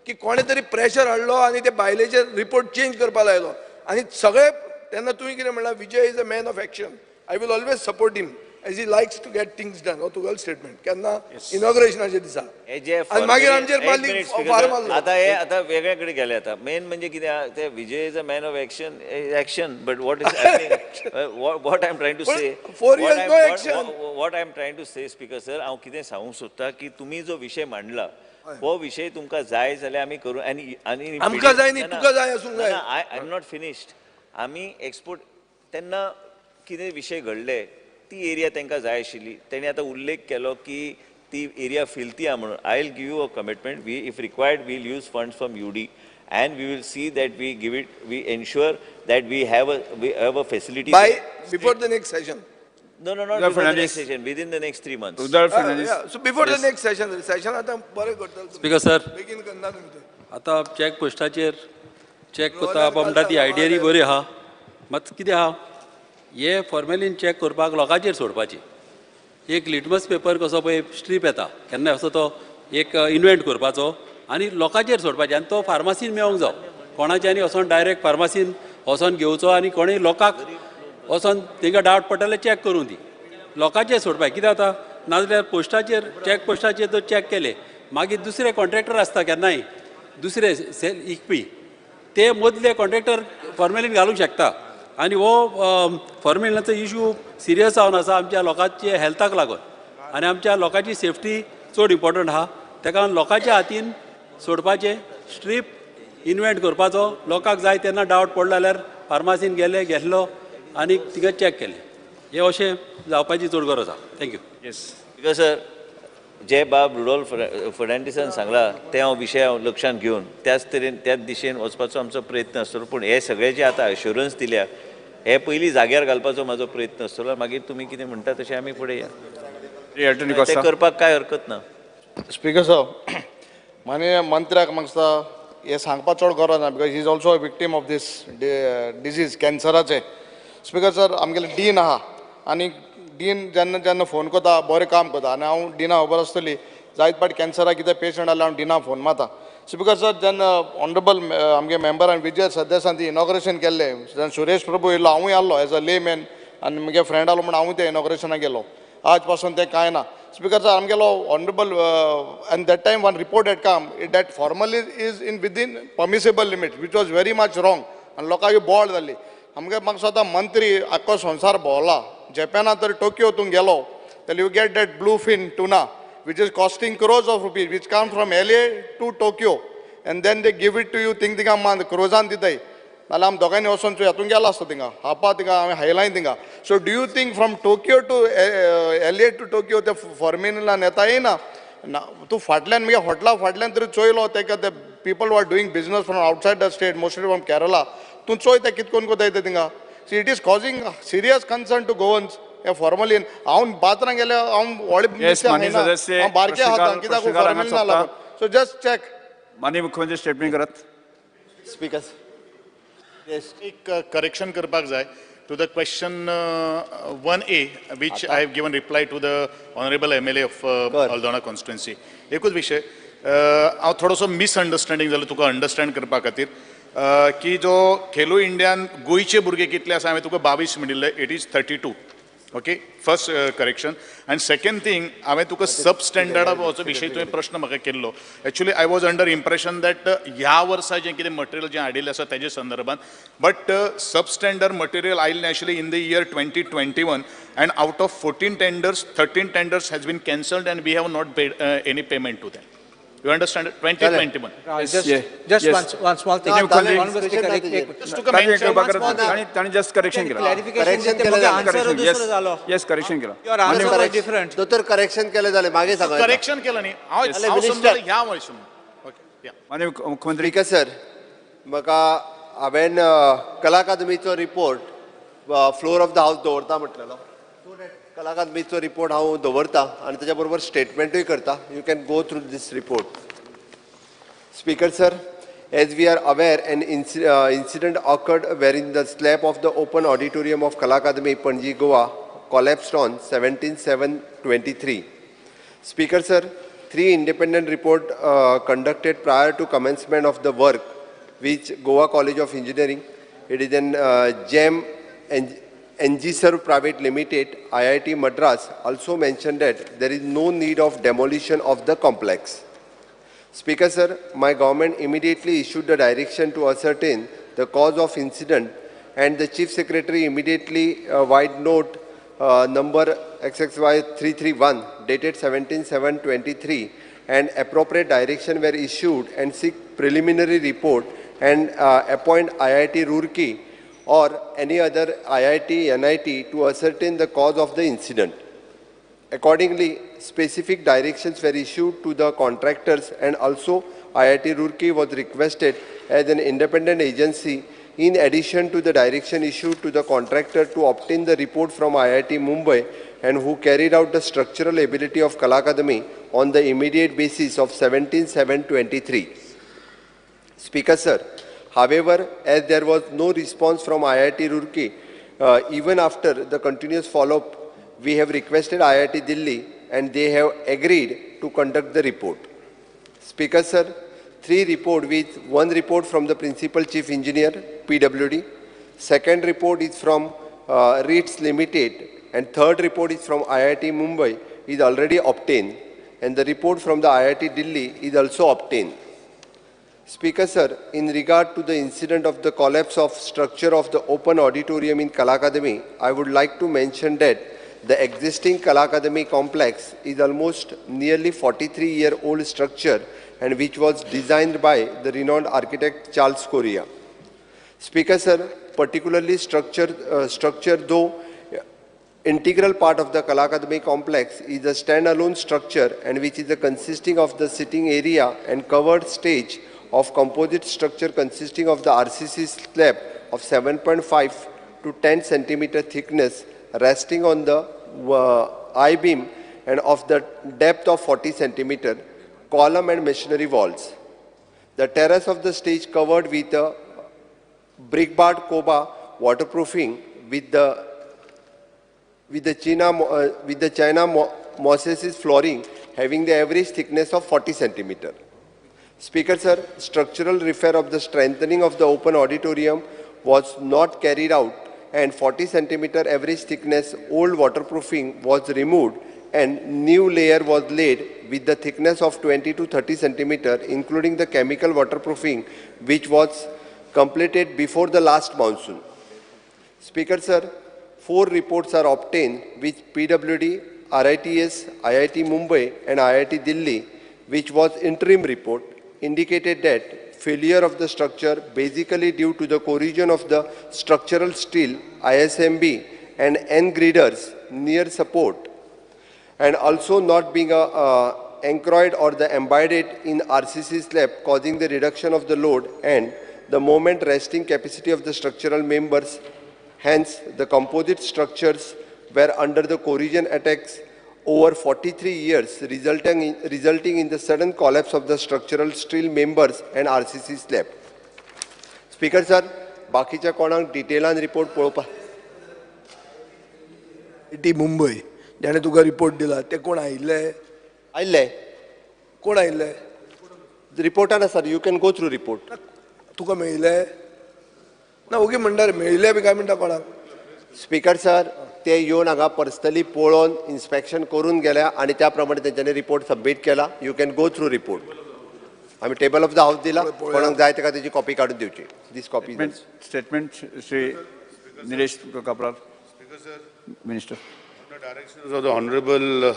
की कोणें तरी pressure हाडलो आनी ते बायलेचेर report change करपाक लायलो आनी सगळे तेन्ना तुवें कितें म्हणलां, Vijay is a man of action, I will always support him as he likes to get things done. हो तुगेलो स्टेटमेंट केन्ना इनॉग्रेशनाच्या दिसा. आनी मागीर आमचेर मारली फार मारलो. आतां हे आतां वेगळ्या कडेन गेले. आतां मेन म्हणजे कितें ते Vijay is a man of action, action, but what is what I am trying to say, 4 years no action. What I am trying to say speaker sir, हांव कितें सांगूंक सोदता की तुमी जो विशय मांडला हो विशय तुमकां जाय जाल्यार आमी करूं. आनी आनी आमकां जाय न्ही, तुका जाय आसूंक जाय. I am not finished. आमी एक्सपोर्ट तेन्ना कितें विशय घडले ती एरिया तांकां जाय आशिल्ली, तेणी आतां उल्लेख केलो की ती एरिया फिल्ती आहा म्हणून. I will give you a commitment, we if required we will use funds from UD and we will see that we give it, we ensure that we have a facility by before the next session. No, no, not before the next session, within the next 3 months. Yeah, so before the next session, session आतां बरें करतले. Speaker sir, बेगीन करना तुमी ते. आतां check पोस्टाचेर check करता म्हणटा ती आयडिया बरी आहा, मात कितें आहा हे फॉर्मेलीन चॅक करपाक लोकांचेर सोडपाची. एक लिटमस पेपर कसो पळय स्ट्रीप येता केन्नाय असो तो एक इन्वेंट करपाचो आनी लोकांचेर सोडपाचें आनी तो फार्मासीन मेळोंक जावो कोणाच्या आनी वचोन डायरेक्ट फार्मासीन वचोन घेवचो आनी कोणूय लोकांक वचोन तांकां डावट पडटा जाल्यार चॅक करूं दी, लोकांचेर सोडपाक. कितें जाता नाजाल्यार पोस्टाचेर चॅक पोस्टाचेर जर चॅक केले मागीर दुसरे कॉन्ट्रॅक्टर आसता केन्नाय दुसरे सेल इकपी ते मदले कॉन्ट्रॅक्टर फॉर्मेलीन घालूंक शकता आनी हो फॉर्मेलिनाचो इशू सिरियस जावन आसा आमच्या लोकांचे हेल्थाक लागून आनी आमच्या लोकांची सेफ्टी चड इम्पॉर्टंट आहा. ताका लागून लोकांच्या हातीन सोडपाचें, स्ट्रीप इन्वेंट करपाचो, लोकांक जाय तेन्ना डावट पडलो जाल्यार फार्मासीन गेले घेतलो आनी तिका चॅक केलें. हें अशें जावपाची चड गरज आहा. Thank you. Yes because sir, जे बाब रुडोल्फ फर्नांडीसान सांगला ते हांव विशय हांव लक्षांत घेवन त्याच तरेन त्याच दिशेन वचपाचो आमचो प्रयत्न आसतलो. पूण हे सगळे जे आतां अश्युरन्स दिल्या हे पयलीं जाग्यार घालपाचो म्हाजो प्रयत्न आसतलो. मागीर तुमी कितें म्हणटा तशें आमी फुडें या, तें करपाक कांय हरकत ना. स्पीकर सर, माननीय मंत्र्याक म्हाका दिसता हें सांगपाक चड गरज ना, because he is also a victim of this disease कॅन्सराचें. Speaker sir, आमगेले डीन आहा आनी डीन जेन्ना जेन्ना फोन करता बरें काम करता आनी हांव डिना खबर आसतली जायत पाट कॅन्सराक कितें पेशंट आसल्यार हांव डिना फोन मारता. स्पीकर सर, जेन्ना ऑनरेबल आमगे मेंबरान विजय सरदेसान ती इनॉग्रेशन केल्लें जेन्ना सुरेश प्रभू येयलो हांवूय आसलो एज अ लेमॅन आनी म्हगे फ्रेंड आसलो म्हूण हांवूय त्या इनॉग्रेशनाक गेलो. आज पासून तें कांय ना. स्पीकर सर, आमगेलो honourable and that time one report had come that formalin is in within permissible limit which was very much wrong आनी लोकांक बोळ जाली. आमगे म्हाका दिसता मंत्री आख्खो संवसार भोंवला, जपाना तर टोकियो तूं गेलो जाल्यार you get that blue fin tuna which is costing crores of rupees which come from LA to Tokyo and then they give it to you thing थिंगा मान क्रोजान दिताय. नाल्यार आमी दोगांयनी वचोन चोय हातून गेलो आसता थिंगा हापा थिंगा हांवें हायलायन थिंगा. So do you think from Tokyo to LA to Tokyo ते फॉर्मेलिनान येता येना ना? तूं फाटल्यान मुगे हॉटेला फाटल्यान तरी चोयलो तेका ते people are doing business from outside the state, mostly from Kerala. तूं चोय ते कित कोन कोता येता थिंगा. See it is causing serious concern to Goans. हे फॉर्मलीन हांव बात्रां गेल्यार हांव व्हडलें हांव बारके आहा कित्याक फॉर्मेलिना लागून. So just check. माननीय मुख्यमंत्री स्टेटमेंट करात. स्पीकर एक करेक्शन करपाक जाय to the question 1A which I have given reply to the honourable MLA of Aldona constituency. एकूच विशय हांव थोडोसो मिसअंडरस्टँडींग जालो तुका अंडरस्टँड करपा खातीर की जो खेलो इंडियान गोंयचे भुरगे कितले आसा हांवें तुका 22 म्हणिल्ले, it is 32. Okay, first correction. आनी सेकंड थिंग हांवें तुका सब स्टँडर्डाचो विशय तुवें प्रश्न म्हाका केल्लो. Actually I was under impression that ह्या वर्सा जें कितें मटेरियल जें हाडिल्लें आसा तेजे संदर्भात, बट सब स्टँडर्ड मटेरियल आयिल्लें आशिल्लें in the year 2021 and out of 14 tenders 13 tenders has been cancelled and we have not paid any payment to them. You understand? 2021. Just one small thing. Just correction केला. Clarification answer दुसरो जालो. Yes, correction केला. Your answer was different. दोतोर correction केले जाले मागे सांगा. Correction केलं न्ही हांव समजलो ह्या वर्स. ओके. माननीय मुख्यमंत्री सर, म्हाका हांवें कला अकादमीचो report floor of the house दवरता म्हटलेलो. कला अकादमीचो रिपोर्ट हांव दवरता आनी ताच्या बरोबर स्टेटमेंटूय करता. You can go through this report. Speaker sir, as we are aware, an incident occurred wherein the slab of the open auditorium of Kala Akademi, Panaji, Goa collapsed on 17/7/23. Speaker sir, 3 independent report conducted prior to commencement of the work, which Goa College of Engineering, it is an GEM NGServe Private Limited, IIT Madras also mentioned that there is no need of demolition of the complex. Speaker sir, my government immediately issued the direction to ascertain the cause of incident and the Chief Secretary immediately wide note number XXY331 dated 17/7/23 and appropriate direction were issued and seek preliminary report and appoint IIT Roorkee or any other IIT, NIT to ascertain the cause of the incident. Accordingly, specific directions were issued to the contractors and also IIT Roorkee was requested as an independent agency in addition to the direction issued to the contractor to obtain the report from IIT Mumbai and who carried out the structural ability of Kala Akademi on the immediate basis of 17/7/23. Speaker sir, however, as there was no response from IIT Roorkee, even after the continuous follow-up, we have requested IIT Delhi and they have agreed to conduct the report. Speaker sir, 3 report with 1 report from the Principal Chief Engineer, PWD, second report is from REITs Limited and third report is from IIT Mumbai is already obtained and the report from the IIT Delhi is also obtained. Speaker sir, in regard to the incident of the collapse of structure of the open auditorium in Kala Akademi, I would like to mention that the existing Kala Akademi complex is almost nearly 43-year-old structure and which was designed by the renowned architect Charles Correa. Speaker sir, particularly structure though integral part of the Kala Akademi complex is a standalone structure and which is a consisting of the sitting area and covered stage of composite structure consisting of the RCC slab of 7.5 to 10 centimeter thickness resting on the I-beam and of the depth of 40 centimeter column and masonry walls. The terrace of the stage covered with a brickbat koba waterproofing with the China mosaic flooring having the average thickness of 40 centimeter. Speaker sir, structural repair of the strengthening of the open auditorium was not carried out and 40 centimeter average thickness old waterproofing was removed and new layer was laid with the thickness of 20 to 30 centimeter including the chemical waterproofing which was completed before the last monsoon. Speaker sir, 4 reports are obtained which PWD, RITS, IIT Mumbai and IIT Delhi, which was interim report, indicated that failure of the structure basically due to the corrosion of the structural steel ISMB and N girders near support, and also not being anchored or the embedded in RCC slab, causing the reduction of the load and the moment resting capacity of the structural members. Hence, the composite structures were under the corrosion attacks over 43 years, resulting in the sudden collapse of the structural steel members and RCC slab. Speaker sir, बाकीच्या कोणाक डिटेलान report पळोवपा T Mumbai ज्याने तुका report दिला ते कोण आयिल्ले? आयिल्ले. कोण आयिल्ले? रिपोर्टान आसा, you can go through report. तुका मेळिल्ले ना? ओगी म्हणटा रे, मेळिल्ले बी काय म्हणटा कोणाक? स्पीकर सर, ते येवन हांगा पर्सनली पळोवन इन्स्पेक्शन करून गेल्या आनी त्या प्रमाणे तेंच्यांनी रिपोर्ट सबमीट केला. You can go through report. आमी टेबल ऑफ the house दिला, कोणाक जाय ताका तेजी कॉपी काडून दिवची. This copy statement Shri Nilesh Cabral, minister. The directions of the Honorable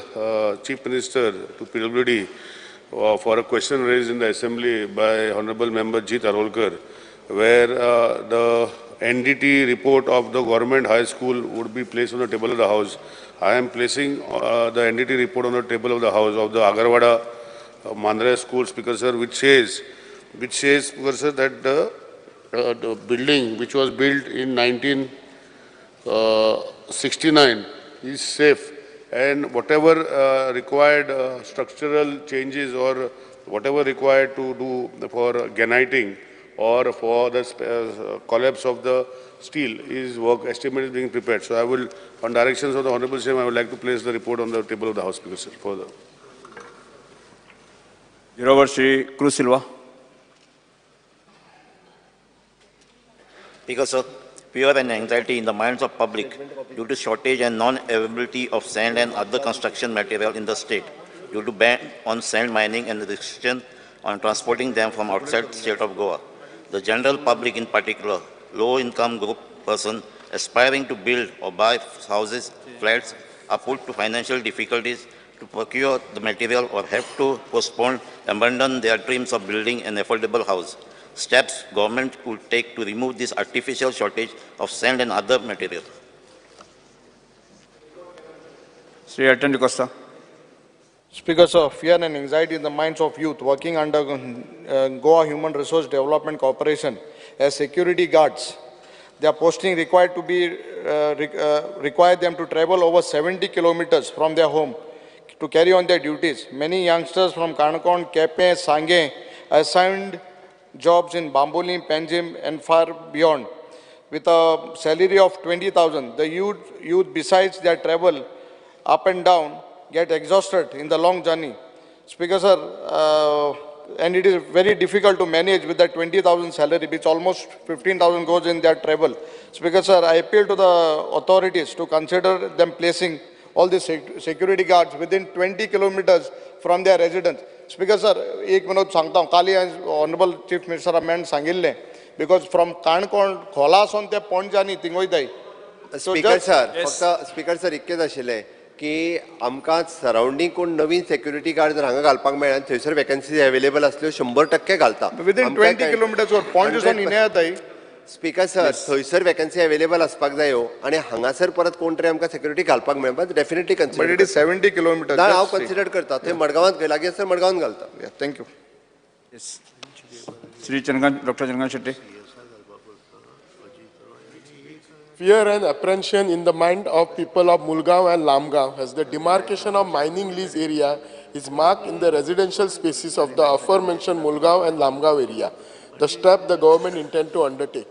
Chief Minister to PWD for a question raised in the Assembly by Honorable Member Jeet Arolkar, where the NDT report of the Government High School would be placed on the table of the House. I am placing the NDT report on the table of the House of the Agarwada Mandra School, Speaker sir, which says, Speaker sir, that the building which was built in 1969 is safe, and whatever required structural changes or whatever required to do for graniting or for the collapse of the steel is work estimate is being prepared. So I will, on directions of the Honorable CM, I would like to place the report on the table of the House, Speaker sir, further. Zero over Shri Cruz Silva. Speaker sir, fear and anxiety in the minds of public due to shortage and non-availability of sand and other construction material in the state due to ban on sand mining and restriction on transporting them from outside state of Goa. The general public, in particular, low-income group person aspiring to build or buy houses, flats, are put to financial difficulties to procure the material or have to postpone, abandon their dreams of building an affordable house. Steps government could take to remove this artificial shortage of sand and other material. Shri Elton D'Costa. Speaker sir, fear and anxiety in the minds of youth working under Goa Human Resource Development Corporation as security guards. Their posting required to be require them to travel over 70 kilometers from their home to carry on their duties. Many youngsters from Canacona, Quepem, Sanguem assigned jobs in Bambolim, Panjim, and far beyond. With a salary of 20,000, the youth besides their travel up and down get exhausted in the long journey. Speaker sir, and it is very difficult to manage with that 20,000 salary, which almost 15,000 goes in their travel. Speaker sir, I appeal to the authorities to consider them placing all the security guards within 20 kilometers from their residence. Speaker sir, एक minute सांगता हांव, काली Honorable Chief Minister आमी सांगिल्लें, because from Canacona खोलासून ते Panaji thing वयताय. Speaker sir, फक्त speaker sir इतकेंच आशिल्लें की आमकां सरावंडींग कोण नवीन सेक्युरिटी गार्ड जर हांगा घालपाक मेळ्ळा आनी थंयसर वेकन्सी अवेलेबल आसल्यो 100% घालता. विदीन 20 किलोमिटर्स पणजेसून हिने येताय. स्पीकर सर, थंयसर वेकन्सी अवेलेबल आसपाक जायो आनी हांगासर परत कोण तरी आमकां सेक्युरिटी घालपाक मेळपा definitely consider. But it is 70 kilometres. ना, हांव कन्सिडर करता. थंय मडगांवांत खंय लागीं आसर मडगांवांत घालता. Thank you. Shri Chandrakant, doctor Chandrakant Shetty. Fear and apprehension in the mind of people of Mulgaon and Lamgaon as the demarcation of mining lease area is marked in the residential spaces of the aforementioned Mulgaon and Lamgaon area. The step the government intend to undertake.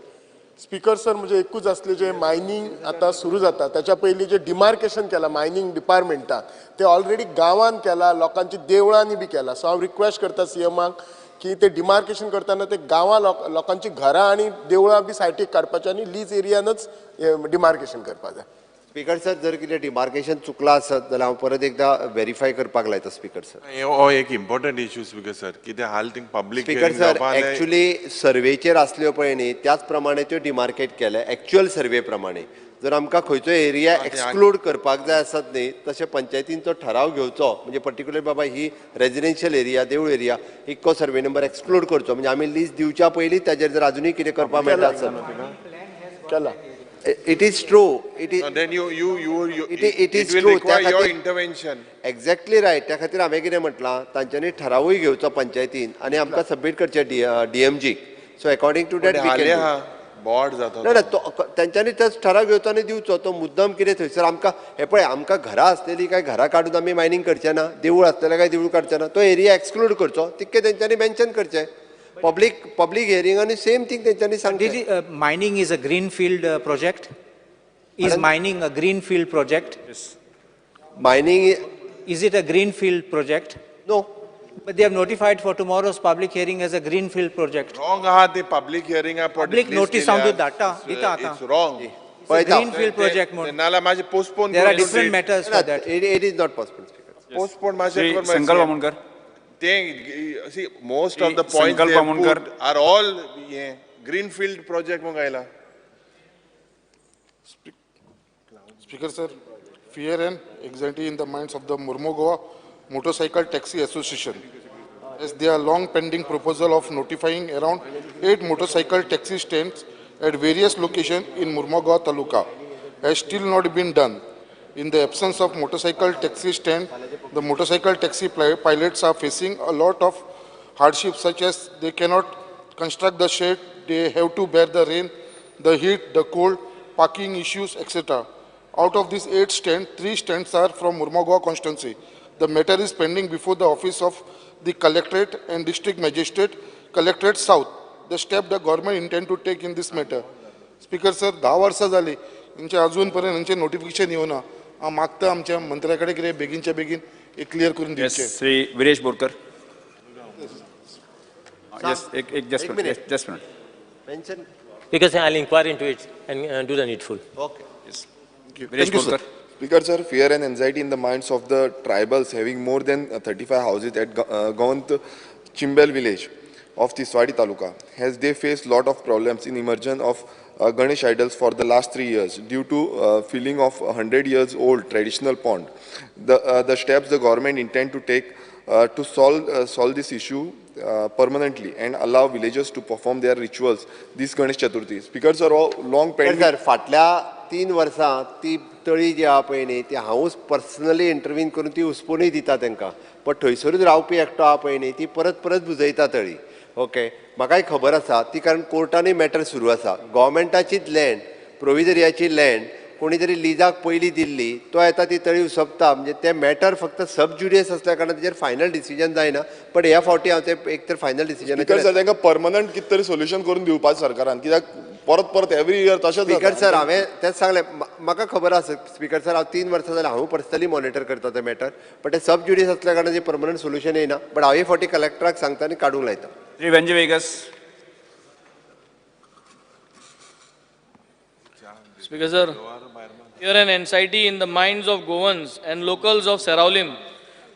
Speaker sir, म्हणजे एकूच असले जे mining आता सुरू जाता त्याच्या पयलीं जे demarcation केला mining डिपार्टमेंटान ते ऑलरेडी गांवान केला, लोकांची देवळांनी बी केला. सो हांव रिक्वेस्ट करता सीएमाक की ते डिमार्केशन करताना ते गांवां लोकांची घरां आनी देवळां बी सायटीक काडपाचें आनी लीज एरियानच डिमार्केशन करपाक जाय. स्पीकर सर, जर कितें डिमार्केशन चुकलां आसत जाल्यार हांव परत एकदां वेरीफाय करपाक लायता स्पीकर सर. हो एक इम्पॉर्टंट इश्यू स्पीकर सर, कित्याक हाल thing public speaker sir, actually सर्वेचेर आसल्यो पळय न्ही, त्याच प्रमाणे त्यो डिमार्केट केले, एक्चुअल सर्वे प्रमाणे. जर आमकां खंयचो एरिया एक्सक्लूड करपाक जाय आसत न्ही, तशें पंचायतींचो ठराव घेवचो, म्हणजे पर्टिक्युलर बाबा ही रेजिडेन्शियल एरिया, देवूळ एरिया, इतको सर्वे नंबर एक्सक्लूड करचो, म्हणजे आमी लिस्ट दिवच्या पयलीं ताजेर जर आजुनूय कितें करपाक मेळटा आसत. केला. It is true. It is. No, then you you you you. It is will true. require your intervention. Exactly right. त्या खातीर हांवें कितें म्हटलां, तांच्यांनी ठरावूय घेवचो पंचायतीन आनी आमकां सबमीट करचें DMG. So according to that we can. Board जाता. ना ना, तांच्यांनी तेच ठराव घेवचो आनी दिवचो. तो मुद्दम कितें थंयसर आमकां हें पळय, आमकां घरां आसलेली काय घरां काडून आमी मायनींग करचें ना, देवूळ आसलेलें काय देवूळ काडचें ना, तो एरिया एक्सक्लूड करचो, तितकें तेंच्यांनी मेन्शन करचें. पब्लीक हियरिंग आनी सेम थिंग तेंच्यांनी सांगचें. Mining is a green field project? Is mining a green field project? Mining is it a green field project? No. But they have notified for tomorrow's public hearing as a greenfield project. Wrong आहा ते public hearing आहा. Public notice हांव धाडटा दिता आतां. It's wrong. Greenfield project म्हणून. नाल्यार मातशें postpone. There are different matters for that. It is not possible. Postpone मातशें. संकल्प आमोणकर. ते see most of the points they put are all greenfield project म्हणून आयला. Speaker sir, fear and anxiety in the minds of the Mormugao Motorcycle Taxi Association as their long pending proposal of notifying around 8 motorcycle taxi stands at various locations in Mormugao Taluka has still not been done. In the absence of motorcycle taxi stand, the motorcycle taxi pilots are facing a lot of hardships, such as they cannot construct the shed, they have to bear the rain, the heat, the cold, parking issues, etc. Out of these 8 stands, 3 stands are from Mormugao constituency. The matter is pending before the office of the Collectorate and District Magistrate, Collectorate South. The step the government intend to take in this matter. Speaker sir, 10 वर्सां जाली हेंचे अजून पर्यंत हेंचे notification येवना. हांव मागता आमच्या मंत्र्या कडेन कितें बेगीनच्या बेगीन एक क्लियर करून दिवचें. श्री विरेश बोरकर. Yes, एक just minute. Mention. Because I'll inquire into it and do the needful. Okay. Yes. Viresh Borkar. Speaker sir, fear and anxiety in the minds of the tribals having more than 35 houses at Govant Chimbel village of Tiswadi Taluka, as they face lot of problems in emergence of Ganesh idols for the last 3 years due to filling of 100 years old traditional pond. The steps the government intend to take to solve this issue permanently and allow villagers to perform their rituals this Ganesh Chaturthi. Speaker sir, long pending. Sir, फाटल्या 3 वर्सां ती तळी जी आहा पळय न्ही, ती हांवूच पर्सनली इंटरवीन करून ती उसपुनूय दिता तांकां, बट थंयसरूच रावपी एकटो आहा पळय न्ही, ती परत परत बुजयता तळी. ओके, म्हाकाय खबर आसा ती, कारण कोर्टानूय मॅटर सुरू आसा. गोवोरमेंटाचीच लँड, प्रोविजरियाची लँड कोणी तरी लिजाक पयलीं दिल्ली, तो येता ती तळी उसपता, म्हणजे तें मॅटर फक्त सब ज्युडियस असल्या कारणान तेजेर फायनल डिसिजन जायना. बट ह्या फावटी हांव तें एक तर फायनल डिसिजन तांकां परमनंट कितें तरी सोल्युशन करून दिवपाक सरकारान, कित्याक परत परत एवरी इयर तशेंच. स्पीकर सर, हांवें तेंच सांगलें, म्हाका खबर आसा स्पीकर सर, हांव 3 वर्सां जाल्यार हांव पर्सनली मॉनिटर करता तें मॅटर, बट तें सब ज्युडियस असल्या कारणान परमनंट सोल्युशन येयना. बट हांव हे फावटी कलेक्टराक सांगता आनी काडूंक लायता. Shri Venzy Viegas. Speaker sir, fear and anxiety in the minds of Goans and locals of Seraulim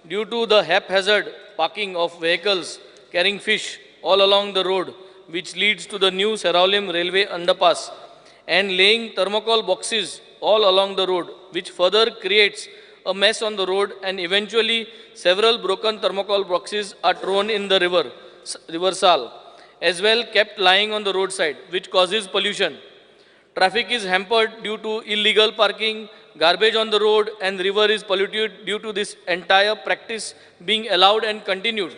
due to the haphazard parking of vehicles carrying fish all along the road which leads to the new Seraulim railway underpass and laying thermocol boxes all along the road, which further creates a mess on the road, and eventually several broken thermocol boxes are thrown in the river Sal, as well kept lying on the roadside, which causes pollution. Traffic is hampered due to illegal parking, garbage on the road, and river is polluted due to this entire practice being allowed and continued.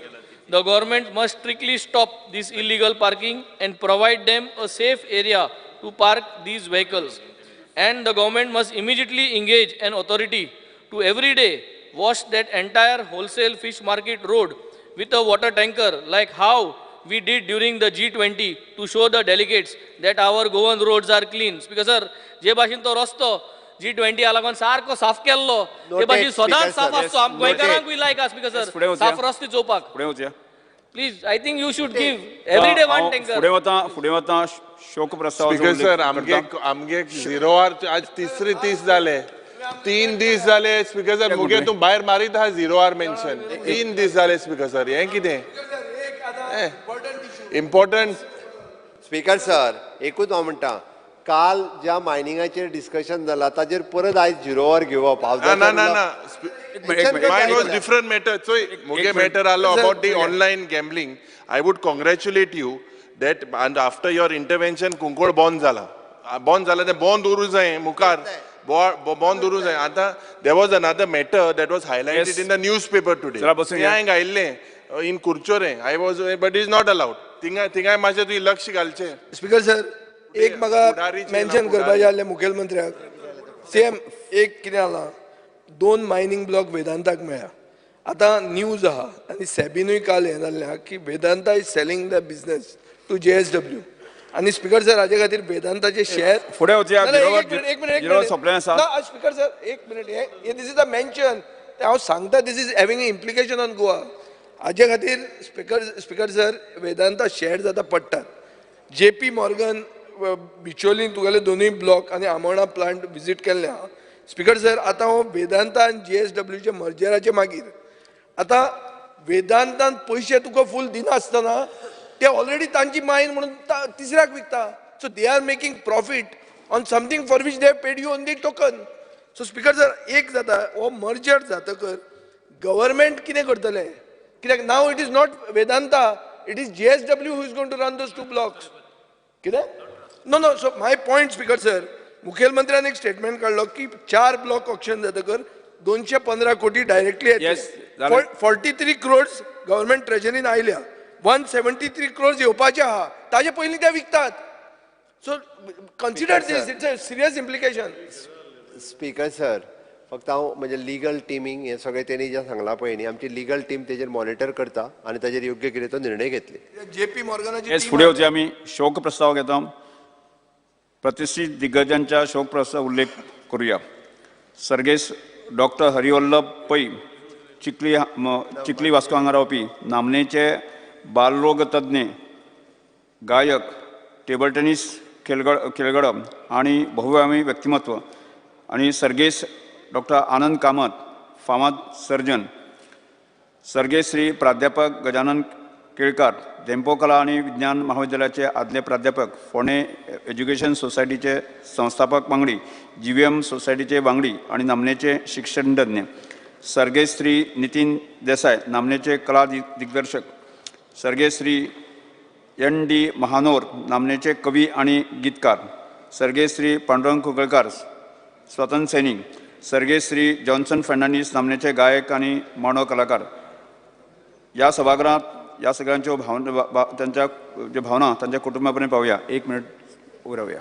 The government must strictly stop this illegal parking and provide them a safe area to park these vehicles. And the government must immediately engage an authority to every day wash that entire wholesale fish market road with a water tanker, like how we did during the G20 to show the delegates that our Goan roads are clean. Because sir, जे भाशेन तो रस्तो G20 लागून सारको साफ केल्लो, ते भाशेन सदांच साफ आसचो. आम गोंयकारांकूय लायक आसा स्पीकर सर साफ रस्ते चोवपाक. फुडें वचया. Please, I think you should give every day one tanker. फुडें वता शोक प्रस्ताव. स्पीकर सर, आमगे झिरो आर आज तिसरे 30 जाले, 3 दीस जाले. स्पीकर सर, मुगे तूं भायर मारीत आहा झिरो आर मेन्शन. 3 दीस जाले स्पीकर सर. हें कितें इम्पॉर्टंट? स्पीकर सर, एकूच हांव म्हणटा, काल ज्या मायनिंगाचेर डिस्कशन जाला ताजेर परत आयज झिरो आर घेवप. ना ना ना, mine was different matter. चोय, मुगे मॅटर आलो about the online gambling. I would congratulate you that and after your intervention Cuncolim बंद जाला. बंद जाला तें बंद उरूं जाय, मुखार बंद उरूं जाय. आतां there was another matter that was highlighted in the newspaper today. तें हांवें घायिल्लें in Curchorem. I was, but is not allowed. थिंगाय मातशें तुवें लक्ष घालचें. स्पीकर सर, एक म्हाका मेन्शन करपाचें आहलें मुखेलमंत्र्याक. सेम एक कितें जालां, 2 मायनींग ब्लॉक वेदांताक मेळ्ळा. आतां न्यूज आहा आनी सेबीनूय काल हें जाल्लें आहा की Vedanta is selling the business to JSW. आनी स्पीकर सर, हाजे खातीर वेदांताचे शेअर फुडें वचया. एक मिनट, ना स्पीकर सर, एक मिनट. हे this is a mention, हांव सांगता, this is having implication on Goa. हाजे खातीर स्पीकर सर, वेदांता शेअर्स आतां पडटात. JP Morgan बिचोलीन तुगेले दोनूय ब्लॉक आनी आमोणा प्लांट विजीट केल्ले आहा. स्पीकर सर, आतां हो वेदांता आनी JSWचे मर्जराचे मागीर आतां वेदांतान पयशे तुका फूल दिनासतना ते ऑलरेडी तांची मायन म्हणून तिसऱ्याक विकता. So they are making profit on something for which they paid you on the token. So speaker sir, एक जाता हो मर्जर जातकर गव्हर्मेंट कितें करतलें? कित्याक now it is not Vedanta, it is JSW who is going to run those 2 blocks. कितें? No no. So my point speaker sir, मुखेलमंत्र्यान एक statement काडलो की 4 ब्लॉक ऑक्शन जातकर 215 कोटी डायरेक्टली येतले. 43 क्रोर्स गव्हर्मेंट ट्रेजरीन आयल्या, 173 क्रोर्स येवपाचे आहा, ताजे पयलीं ते विकतात. So consider this, it's a serious implication. Speaker sir, फक्त हांव म्हणजे लिगल टिमींग हें सगळें तेणी जें सांगलां पळय न्ही, आमची लिगल टीम तेजेर मॉनिटर करता आनी ताजेर योग्य कितें तो निर्णय घेतले. JP मॉर्गनाची. फुडें वचया, आमी शोक प्रस्ताव घेता. प्रतिष्ठित दिग्गजांच्या शोक प्रस्ताव उल्लेख करूया. सर्गेस्त डॉक्टर हरिवल्लभ पै, चिखली वास्को हांगा रावपी नामनेचे बालरोग तज्ञ, गायक, टेबल टेनिस खेळगडो आनी बहुआयामी व्यक्तिमत्व, आनी सर्गेस्त डॉक्टर आनंद कामत, फामाद सर्जन, सर्गेस्त श्री प्राध्यापक गजानन केळकार, धेंपो कला आनी विज्ञान महाविद्यालयाचे आदले प्राध्यापक, फोंडें एज्युकेशन सोसायटीचे संस्थापक वांगडी, GVM सोसायटीचे वांगडी आनी नामनेचे शिक्षणतज्ञ, सर्गेस्त श्री नितीन देसाय, नामनेचे कला दिग्दर्शक, सर्गेस्त श्री ND Mahanor, नामनेचे कवी आनी गीतकार, सर्गेस्त श्री पांडुरंग कुंकळकार, स्वतंत्र सैनीक, सर्गेस्त श्री जॉन्सन फर्नांडीस, नामनेचे गायक आनी मांडो कलाकार. ह्या सभागृहांत ह्या सगळ्यांच्यो भावना, तांच्या ज्यो भावना तांच्या कुटुंबा पर्यंत पावया. 1 मिनट उबे रावया.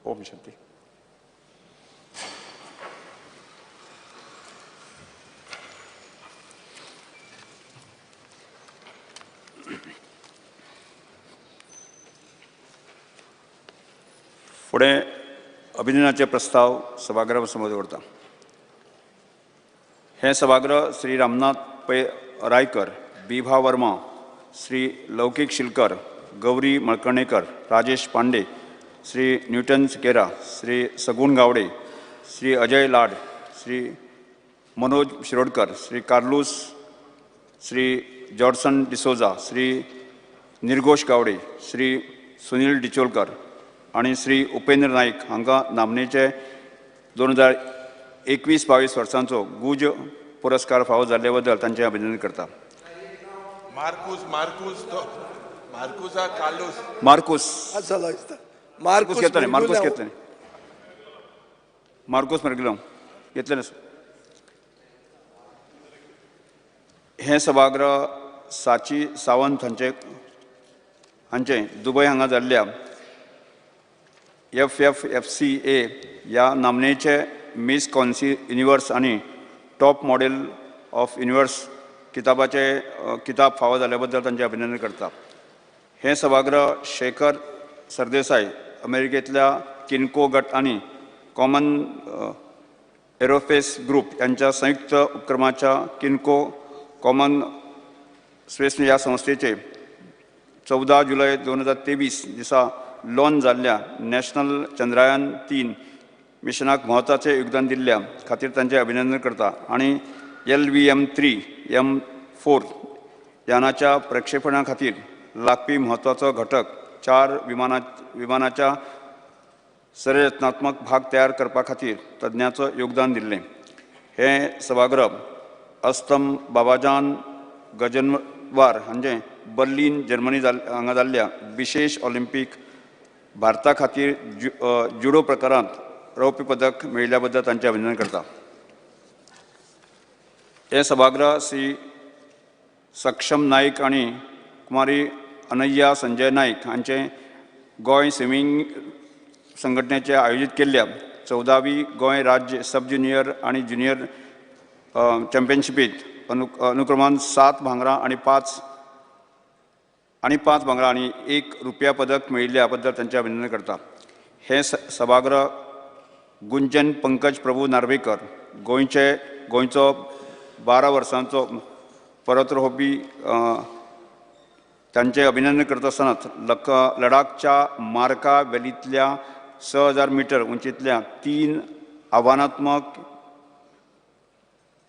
ओम शांती. फुडें अभिनंदनाचे प्रस्ताव सभागृहा समोर दवरता. हें सभागृह श्री रामनाथ पै रायकर, बिभा वर्मा, श्री लौकीक शिलकर, गौरी मळकर्णेकर, राजेश पांडे, श्री न्यूटन सिकेरा, श्री सगुण गावडे, श्री अजय लाड, श्री मनोज शिरोडकर, श्री कार्लूस, श्री जॉर्सन डिसोजा, श्री निर्गोश गावडे, श्री सुनील डिचोलकर आनी श्री उपेंद्र नाईक हांकां नामनेचे 2021-22 वर्सांचो गुज पुरस्कार फावो जाल्ले बद्दल तांचें अभिनंदन करता. मार्कूस मार्कूस तो मार्कुस मार्कुस घेतले, मार्कुस घेतले, मार्कुस मर्गिलो घेतले. हें सभागृह साची सावंत हांचे दुबय हांगा जाल्ल्या FFFCA ह्या नामनेचे मिस कॉन्सी युनिवर्स आनी टॉप मॉडेल ऑफ युनिवर्स किताबाचे किताब फावो जाल्या बद्दल तांचें अभिनंदन करता. हें सभागृह शेखर सरदेसाय अमेरिकेंतल्या किनको गट आनी कॉमन एरोस्पेस ग्रुप यांच्या संयुक्त उपक्रमाच्या किनको कॉमन स्पेस ह्या संस्थेचे 14 जुलय 2023 दिसा लॉन्च जाल्ल्या नॅशनल चंद्रयान 3 मिशनाक म्हत्वाचें योगदान दिल्ल्या खातीर तांचें अभिनंदन करता आनी LVM-3 M4 यानाच्या प्रक्षेपणा खातीर लागपी म्हत्वाचो घटक 4 विमानाच्या संरचनात्मक भाग तयार करपा खातीर तज्ञांचो योगदान दिल्लें. हें सभागृह अस्तम बाबाजान गजनवार हांचें बर्लिन जर्मनी हांगा जाल्ल्या विशेश ऑलिम्पीक भारता खातीर जुडो प्रकारांत रौप्य पदक मेळिल्ल्या बद्दल तांचें अभिनंदन करता. हें सभागृह श्री सक्षम नाईक आनी कुमारी अनय्या संजय नाईक हांचें गोंय स्विमींग संघटनेचे आयोजीत केल्ल्या 14वी गोंय राज्य सब ज्युनियर आनी ज्युनियर चॅम्पियनशिपीत अनुक्रमान 7 भांगरां आनी 5 भांगरां आनी 1 रुपया पदक मेळिल्ल्या बद्दल तांचें अभिनंदन करता. हें सभागृह गुंजन पंकज प्रभू नार्वेकर गोंयचो 12 वर्सांचो पर्वतारोहपी तांचें अभिनंदन करता आसतना लडाखच्या मार्का व्हॅलींतल्या 6000 मिटर उंचीतल्या 3 आव्हानात्मक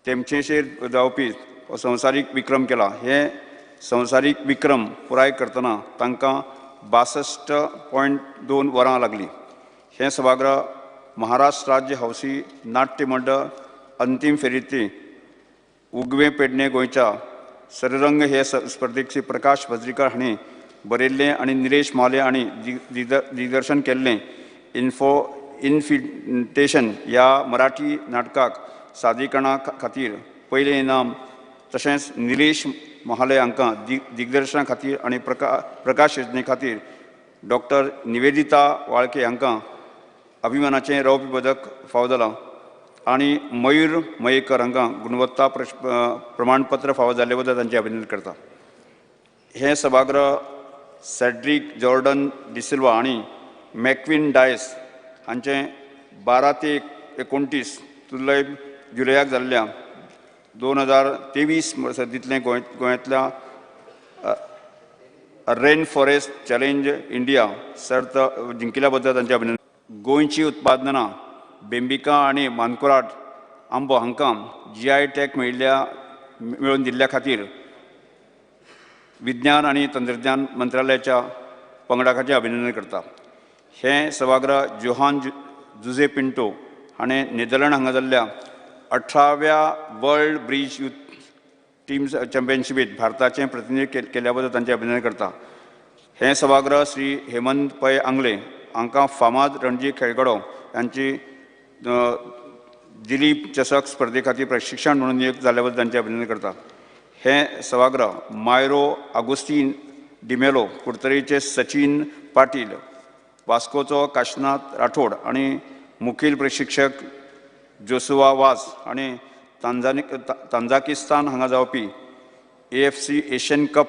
तेमचेशेर जावपी संवसारीक विक्रम केला. हे संवसारीक विक्रम पुराय करतना तांकां 62.2 वरां लागलीं. हें सभागृह महाराष्ट्र राज्य हौसी नाट्य मंडळ अंतीम फेरींतली उगवें पेडणे गोंयच्या सररंग हे स्पर्धेक श्री प्रकाश भजरीकर हांणी बरयल्लें आनी निलेश माले हांणी दिग्दर्शन केल्लें इन्फिल्ट्रेशन ह्या मराठी नाटकाक सादरीकरणा खातीर पयलें इनाम तशेंच निलेश महाले हांकां दिग्दर्शना खातीर आनी प्रकाश योजने खातीर डॉक्टर निवेदिता वाळके हांकां अभिमानाचें रौप्य पदक फावो जालां आनी मयूर मयेकर हांकां गुणवत्ता प्रमाणपत्र फावो जाल्ले बद्दल तांचें अभिनंदन करता. हें सभागृह सॅड्रिक जॉर्डन डिसिल्वा आनी मॅक्विन डायस हांचें 12 ते 29 जुलयाक जाल्ल्या 2023 सर्तींतलें गोंयांतल्या रेन फॉरेस्ट चॅलेंज इंडिया सर्त जिंकिल्ल्या बद्दल तांचें अभिनंदन. गोंयची उत्पादनां बेंबिका आनी मानकुराट आंबो हांकां GI tag मेळोवन दिल्ल्या खातीर विज्ञान आनी तंत्रज्ञान मंत्रालयाच्या पंगडाचें अभिनंदन करता. हें सभागृह जोहान जुझे पिंटो हाणें नेदरलँड हांगा जाल्ल्या 18व्या वर्ल्ड ब्रिज यूथ टीम चॅम्पियनशिपीत भारताचें प्रतिनिधित्व केल्ल्या बद्दल तांचें अभिनंदन करता. हें सभागृह श्री हेमंत पै आंगले हांकां फामाद रणजी खेळगडो हांची दिलीप चषक स्पर्धे खातीर प्रशिक्षण म्हणून नियुक्त जाल्ल्या बद्दल तांचें अभिनंदन करता. हें सभागृह मायरो आगुस्तीन डिमेलो कुडतरीचे सचिन पाटील वास्कोचो काशनाथ राठोड आनी मुखेल प्रशिक्षक जोसुआ वाज आनी तांजाकिस्तान हांगा जावपी AFC Asian cup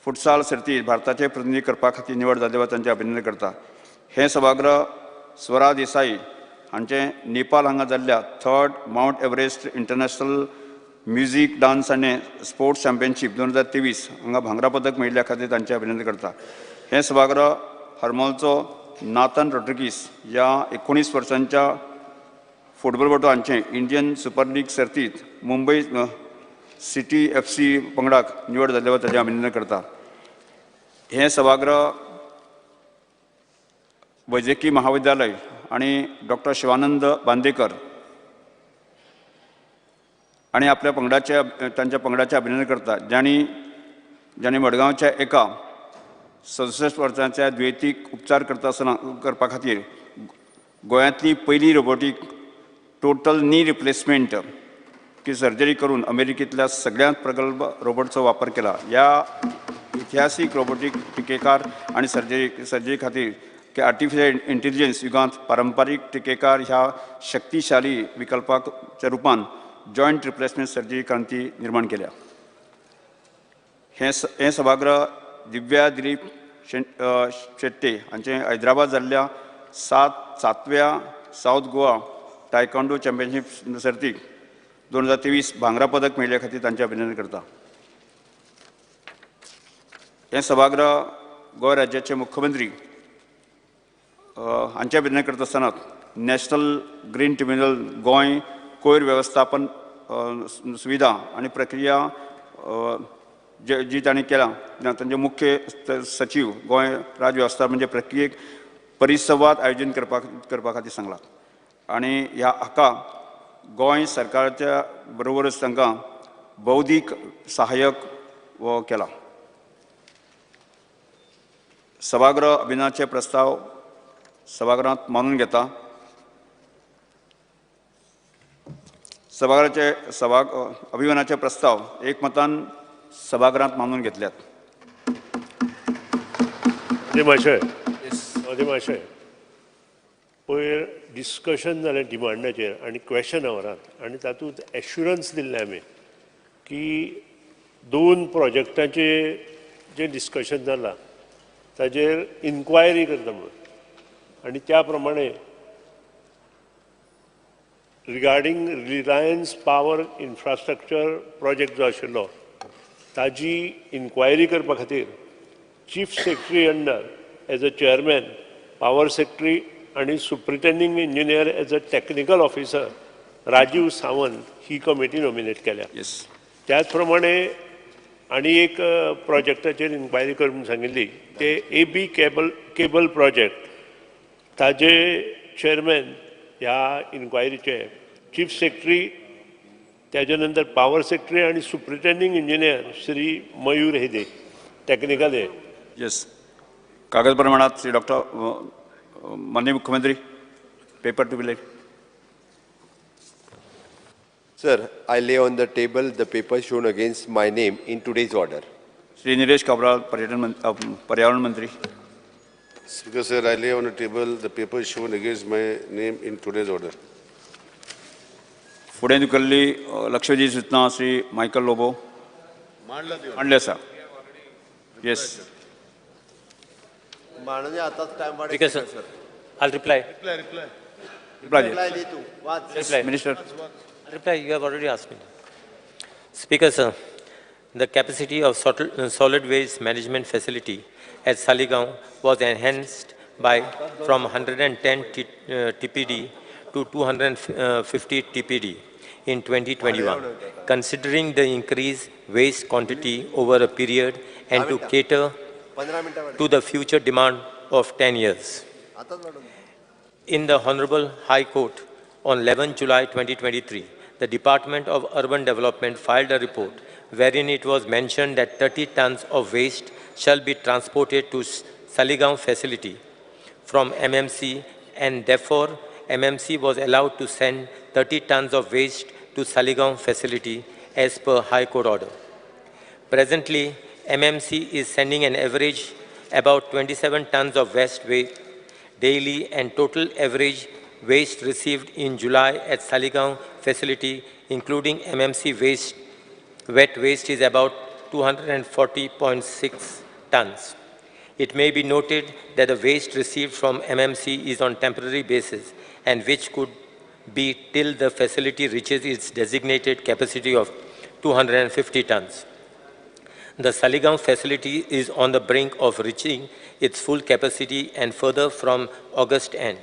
futsal सर्तीत भारताचे प्रतिनिधी करपा खातीर निवड जाल्ल्या तांचें अभिनंदन करता. हें सभागृह स्वरा देसाई हांचें नेपाल हांगा जाल्ल्या 3rd Mount Everest international music dance आनी स्पोर्ट्स चॅम्पियनशीप 2023 हांगा भांगरा पदक मेळिल्ल्या खातीर तांचें अभिनंदन करता. हें सभागृह हरमलचो नाथन रॉड्रिगीस ह्या 19 वर्सांच्या फुटबॉलपटू हांचें इंडियन सुपर लीग सर्तीत मुंबय सिटी FC पंगडाक निवड जाल्ल्या ताचें अभिनंदन करता. हें सभागृह वैजकी महाविद्यालय आनी डॉक्टर शिवानंद बांदेकर आनी आपल्या पंगडाचे तांच्या पंगडाचें अभिनंदन करता जांणी जांणी मडगांवच्या एका 67 वर्सांच्या दुयेंतीक उपचार करता आसतना करपा खातीर गोंयांतली पयली रोबोटीक टोटल नी रिप्लेसमेंट की सर्जरी करून अमेरिकेंतल्या सगळ्यांत प्रगल्भ रोबोटचो वापर केला. ह्या इतिहासीक रोबोटीक टिकेकार आनी सर्जरी खातीर की आर्टिफिशियल इंटेलिजन्स युगांत पारंपारीक टिकेकार ह्या शक्तिशाली विकल्पाच्या रुपान जॉयंट रिप्लेसमेंट सर्जरी क्रांती निर्माण केल्या. हें सभागृह दिव्या दिलीप शेट्टे हांचें हैदराबाद जाल्ल्या 7व्या सावथ गोवा टायकांडो चॅम्पियनशीप सर्तीक 2023 भांगरा पदक मेळिल्ल्या खातीर तांचें अभिनंदन करता. हें सभागृह गोंय राज्याचे मुख्यमंत्री हांचें अभिनंदन करता आसतना नॅशनल ग्रीन ट्रिब्युनल गोंय कोयर वेवस्थापन सुविधा आनी प्रक्रिया जी तांणी केला तांचे मुख्य सचीव गोंय राज्य वेवस्थापन म्हणजे प्रक्रियेक परिसंवाद आयोजन करपा खातीर सांगलां आनी ह्या हाका गोंय सरकाराच्या बरोबरच तांकां बौद्धीक सहाय्यक हो केला. सभागृह अभिनंदनाचे प्रस्ताव सभागृहांत मानून घेता. सभागृहाचे अभिमानाचे प्रस्ताव एकमतान सभागृहांत मानून घेतल्यात. माशय पयर डिस्कशन जालें डिमांडाचेर आनी क्वेशन आवरांत आनी तातूंत एश्युरन्स दिल्लें आमी की 2 प्रोजेक्टांचे जें डिस्कशन जालां ताजेर इन्क्वायरी करता म्हणून आनी त्या प्रमाणे regarding Reliance power infrastructure project जो आशिल्लो ताजी इन्क्वायरी करपा खातीर chief secretary under as a chairman, power secretary आनी superintending engineer as a technical officer Rajiv Sawant he committee nominate केल्या. त्याच प्रमाणे आनी एक प्रोजेक्टाचेर इन्क्वायरी कर म्हूण सांगिल्ली ते ए बी केबल प्रोजेक्ट ताजे चेअरमॅन ह्या इन्क्वायरीचे चीफ सेक्रेटरी, त्याच्या नंतर पॉवर सेक्रेटरी आनी superintending engineer Shri Mayur Hede technical हे. येस, कागद प्रमाणात श्री डॉक्टर माननीय मुख्यमंत्री paper to be laid. Sir, I lay on the table the paper shown against my name in today's order. Shri Nilesh Cabral, पर्यावरण मंत्री. Speaker sir, I lay on the table the paper shown against my name in today's order. फुडें दुकल्ली लक्षवेधी सूचना Shri Michael Lobo मांडले आसा. Yes. Speaker sir, I'll reply. Reply. Reply. Minister. Reply, you have already asked me. Speaker sir, the capacity of solid waste management facility at Saligao was enhanced by from 110 TPD to 250 TPD in 2021, considering the increased waste quantity over a period and to cater to the future demand of 10 years. In the Honorable High Court on 11 July 2023, the Department of Urban Development filed a report wherein it was mentioned that 30 tons of waste shall be transported to Saligao facility from MMC, and therefore MMC was allowed to send 30 tons of waste to Saligao facility as per High Court order. Presently, MMC is sending an average about 27 tons of waste daily, and total average waste received in July at Saligao facility, including MMC waste, wet waste, is about 240.6 tons. It may be noted that the waste received from MMC is on temporary basis and which could be till the facility reaches its designated capacity of 250 tons. The Saligao facility is on the brink of reaching its full capacity, and further from August end,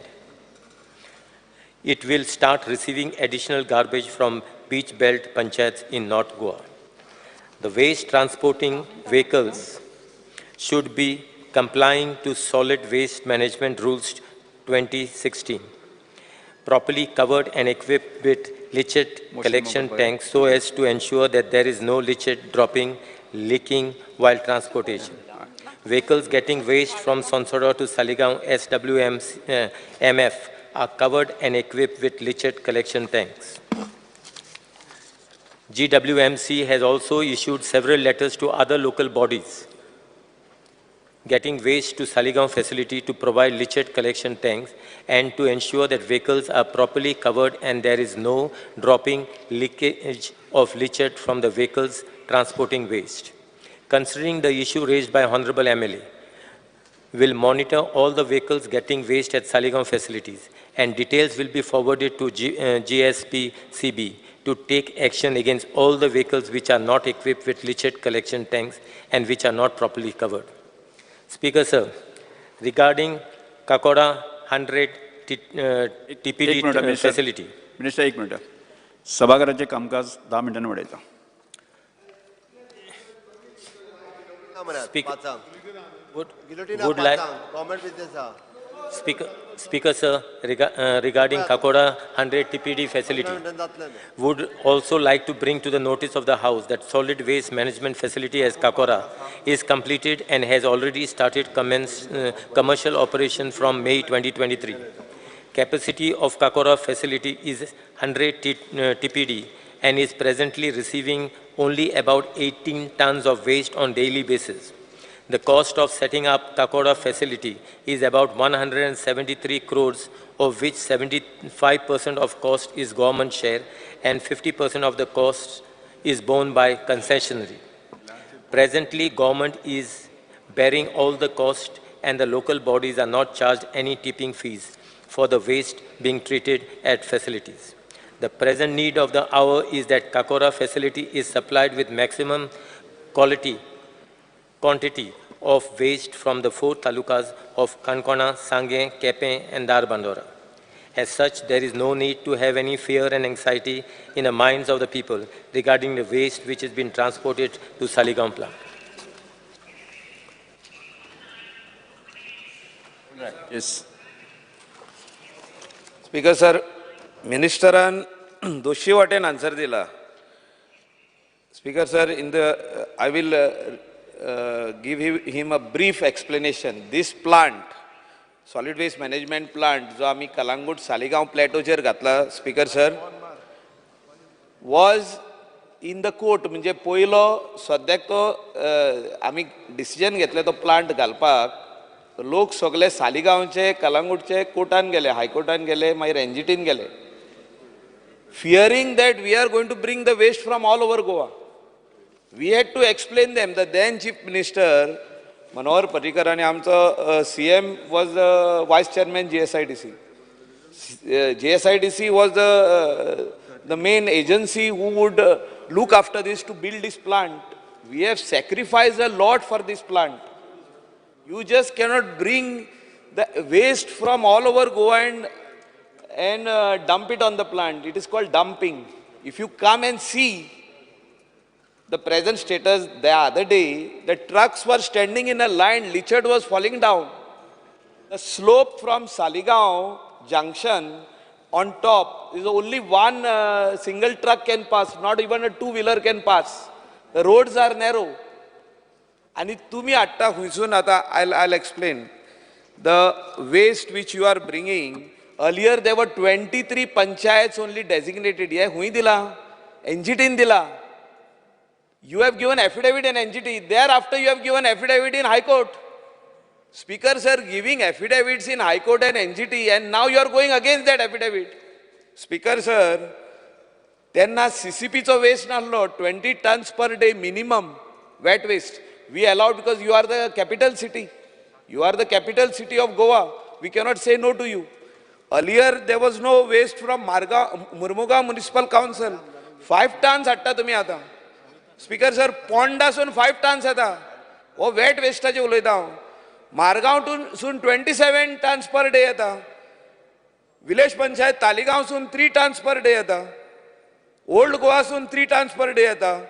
it will start receiving additional garbage from beach belt panchayats in North Goa. The waste transporting vehicles should be complying to Solid Waste Management Rules 2016, properly covered and equipped with leachate collection tanks so as to ensure that there is no leachate dropping leaking while transportation. Vehicles getting waste from Sonsodo to Saligao SWMF are covered and equipped with leachate collection tanks. GWMC has also issued several letters to other local bodies getting waste to Saligao facility to provide leachate collection tanks and to ensure that vehicles are properly covered and there is no dropping leakage of leachate from the vehicles transporting waste. Considering the issue raised by Honorable MLA, will monitor all the vehicles getting waste at Saligao facilities and details will be forwarded to GSPCB to take action against all the vehicles which are not equipped with leachate collection tanks and which are not properly covered. Speaker, sir, regarding Kakoda 100 TPD facility. Minister, एक minute. सभागृहाचे कामकाज 10 मिनिटांनी वाढयता. Would like Speaker, sir, regarding Kakoda 100 TPD facility, would also like to bring to the notice of the House that solid waste management facility at Kakoda is completed and has already started commercial operation from May 2023. Capacity of Kakoda facility is 100 TPD and is presently receiving only about 18 tons of waste on daily basis. The cost of setting up Kakoda facility is about 173 crores, of which 75% of cost is government share and 50% of the cost is borne by concessionary. Presently, government is bearing all the cost and the local bodies are not charged any tipping fees for the waste being treated at facilities. The present need of the hour is that Kakoda facility is supplied with maximum quantity of waste from the 4 talukas of Kankona, Sange, Kepe, and Darbandora. As such, there is no need to have any fear and anxiety in the minds of the people regarding the waste which has been transported to Saligao plant. Yes. Speaker sir, Ministeran दोशी वाटेन answer दिला. Speaker sir, in the I will give him a brief explanation. This plant, solid waste management plant, जो आमी कलांगूट सालिगांव प्लॅटोचेर घातला, speaker sir, was in the court. म्हणजे पयलो सद्याक तो आमी डिसिजन घेतले तो प्लांट घालपाक, लोक सगळे सालिगांवचे कलांगूटचे कोर्टान गेले, हायकोर्टान गेले, मागीर एनजीटीन गेले, fearing that we are going to bring the waste from all over Goa. We had to explain them. The then Chief Minister Manohar Parrikar आणि आमचो CM was the Vice Chairman GSIDC. GSIDC was the main agency who would look after this to build this plant. We have sacrificed a lot for this plant. You just cannot bring the waste from all over Goa and dump it on the plant. It is called dumping. If you come and see the present status, the other day, the trucks were standing in a line, leachate was falling down. The slope from Saligao junction on top is only one single truck can pass, not even a two-wheeler can pass. The roads are narrow. And tumi atta huisun ata, I'll explain. The waste which you are bringing, earlier there were 23 panchayats only designated. Yeah, hui dila, NGT in dila. You have given affidavit in NGT. Thereafter you have given affidavit in High Court. Speaker sir, giving affidavits in High Court and NGT, and now you are going against that affidavit. Speaker sir, tenna CCP cho waste nallo, 20 tons per day minimum wet waste. We allowed because you are the capital city. You are the capital city of Goa. We cannot say no to you. Earlier there was no waste from Murmuga Municipal Council. 5 tons hatta tumi ata. Speaker sir, Pondasun 5 tons येता. हो weight वेस्टाचे उलयता हांव. मारगांव सून 27 tons per day येता. Village panchayat तालिगांवसून 3 tons per day येता. Old गोवासून 3 tons per day येता.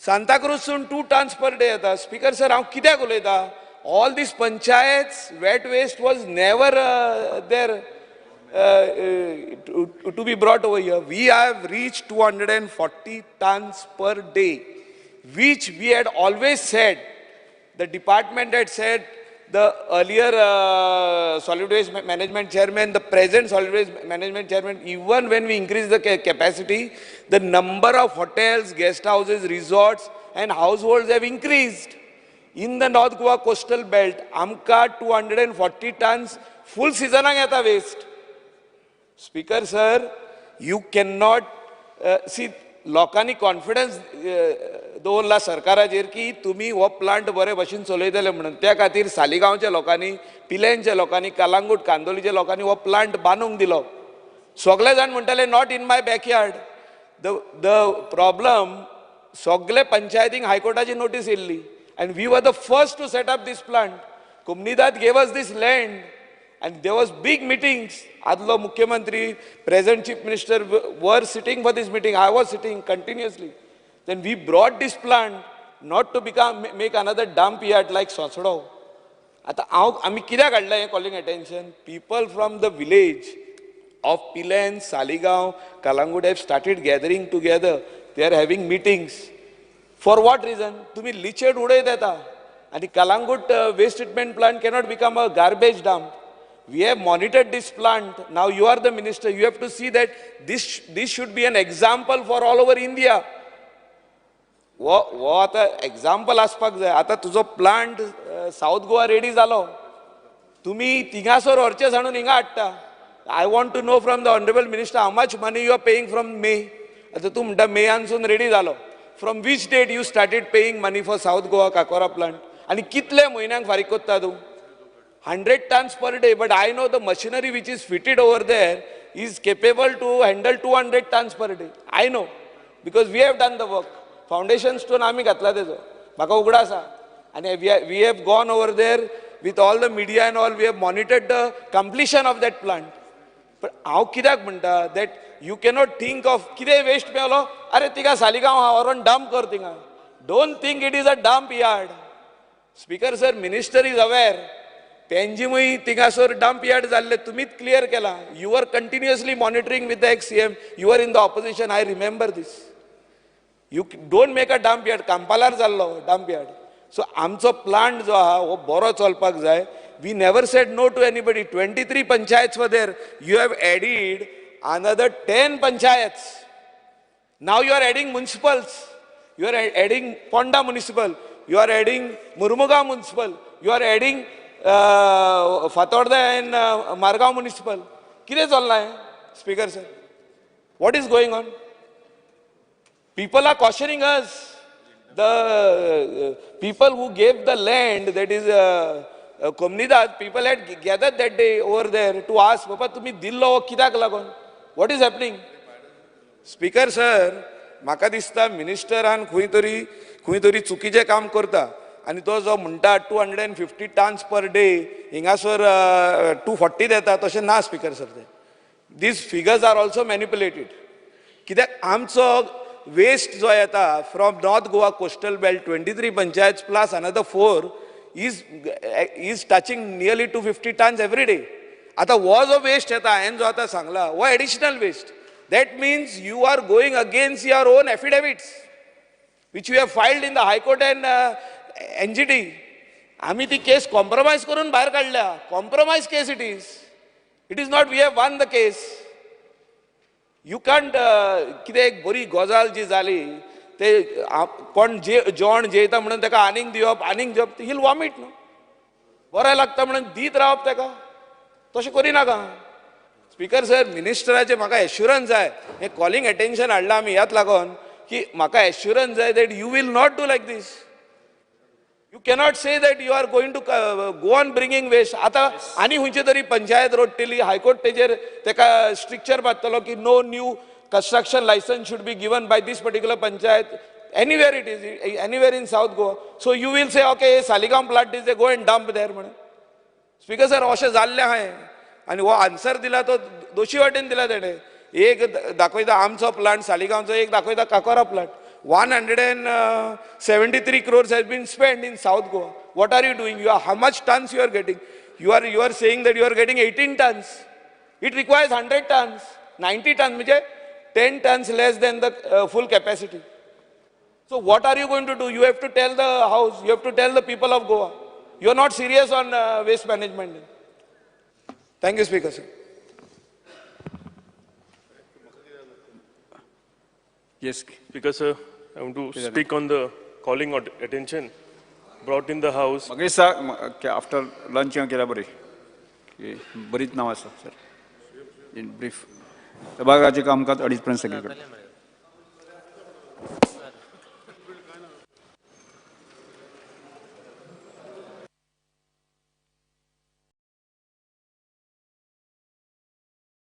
सांताक्रूजसून 2 टन्स पर डे येता. स्पीकर सर, हांव कित्याक उलयता? All these panchayats wet waste was never there to be brought over here. We have reached 240 tons per day. which we had always said, the department had said, the earlier solid waste management chairman, the present solid waste management chairman, even when we increase the capacity, the number of hotels, guest houses, resorts and households have increased. In the North Goa coastal belt, amka 240 tons full season yeta waste. Speaker sir, you cannot see लोकांनी confidence दवरला सरकाराचेर की तुमी हो plant बरे भशेन चलयतले म्हणून. त्या खातीर सालिगांवच्या लोकांनी, पिलेंच्या लोकांनी, कालांगूट कांदोलीच्या लोकांनी हो प्लांट बांदूंक दिलो. सगळे जाण म्हणटाले not in my backyard. The problem, सगळे पंचायतींक हायकोर्टाची नोटीस येयल्ली and we were the first to set up this plant. Comunidade gave us this land and there was big meetings. आदलो मुख्यमंत्री, present chief minister were sitting for this meeting. I was sitting continuously. Then we brought this plant not to become make another dump yard like Sonsoddo. आतां हांव आमी कित्याक हाडलें हें calling attention? People from the village of Pilerne, Saligao, Calangute have started gathering together. They are having meetings. For what reason? तुमी लिचेड उडयत येता आनी Calangute waste treatment plant cannot become a garbage dump. We have monitored this plant. Now you are the minister. You have to see that this should be an example for all over India. वो आतां example आसपाक जाय. आतां तुजो plant south Goa ready जालो, तुमी थिंगासर व्हरचे सांडून हिंगा हाडटा. I want to know from the honourable minister how much money you are paying from May. आतां तूं म्हणटा मेयानसून रेडी जालो. From which date you started paying money for South Goa Cacora plant? आनी कितले म्हयन्यांक फारीक कोत्ता तूं? 100 tons per day, but I know the machinery which is fitted over there is capable to handle 200 tons per day. I know, because we have done the work. Foundation stone आमी घातला तेजो, म्हाका उगडास आसा. आनी we have gone over there with all the media and all, we have monitored the completion of that plant. पण हांव कित्याक म्हणटा that you cannot think of कितें वेस्ट मेवलो, अरे तिका सालिगांव आहा व्हरोन डंप कर थिंगा. Don't think it is a dump yard. Speaker sir, minister is aware. पेंजीमूय थिंगासर dump yard जाल्ले तुमीच क्लियर केला. You are continuously monitoring with the ex CM. You are in the opposition. I remember this. You don't make a dump yard. कांपालार जाल्लो dump yard. So आमचो plant जो आहा हो बरो चलपाक जाय. We never said no to anybody. 23 panchayats were there. You have added another 10 panchayats. Now you are adding municipals. You are adding Ponda municipal. You are adding Mormugao municipal. You are adding Fatorda and Margao municipal. कितें चल्लां हें speaker sir? What is going on? People are cautioning us. The people who gave the land, that is Comunidade, people had gathered that day over there to ask, बाबा तुमी दिल्लो कित्याक लागून? What is happening? Speaker sir, म्हाका दिसता मिनिस्टरान खंय तरी चुकीचें काम करता. आनी तो जो म्हणटा 250 tons per day हिंगासर 240 येता, तशें ना स्पीकर सर. ते these figures are also manipulated. कित्याक आमचो वेस्ट जो येता from North Goa coastal belt 23 panchayat plus another 4 is touching nearly 250 tons every day. आतां हो जो वेस्ट येता हांवें जो आतां सांगला हो additional waste. That means you are going against your own affidavits which you have filed in the high court and NGT. आमी ती केस कॉम्प्रोमायज करून भायर काडल्या. Compromise case it is. It is not we have won the case. You can't कितें एक बरी गजाल जी जाली ते कोण जेवण जेयता म्हणून ताका आनीक दिवप आनीक दिवप, हिल वॉमिट न्हू. बरें लागता म्हणून दीत रावप ताका, तशें करिनाका. स्पीकर सर, मिनिस्टराचें म्हाका एश्युरन्स जाय. हें कॉलिंग एटेन्शन हाडलां आमी ह्याच लागून की म्हाका एश्युरन्स जाय that you will not do like this. You cannot say that you are going to go on bringing waste. आतां आनी खंयची तरी पंचायत रोडटली, हायकोर्ट तेजेर तेका स्ट्रिक्चर बांदतलो की no new construction licence should be given by this particular panchayat anywhere it is, anywhere in South Goa. So you will say okay Saligao plant is, go and dump there म्हणून. Speaker sir, अशें जाल्लें आहा आनी हो answer दिला तो दोशी वाटेन दिला तेणें. एक दाखयता आमचो प्लांट सालिगांवचो, एक दाखयता काकोरा plant. 173 crores has been spent in South Goa. What are you doing? You are, how much tons you are getting? You are saying that you are getting 18 tons. It requires 100 tons, 90 tons, म्हणजे 10 tons less than the full capacity. So what are you going to do? You have to tell the house, you have to tell the people of Goa. You are not serious on waste management. Thank you, Speaker, sir. Yes. Speaker, sir, I want to speak on the calling of attention brought in the house. Magesh after lunch केला बरी बरीच नाव आसा sir in brief सभागृहाचे कामकाज 2:30 पर्यंत सगळीकडे.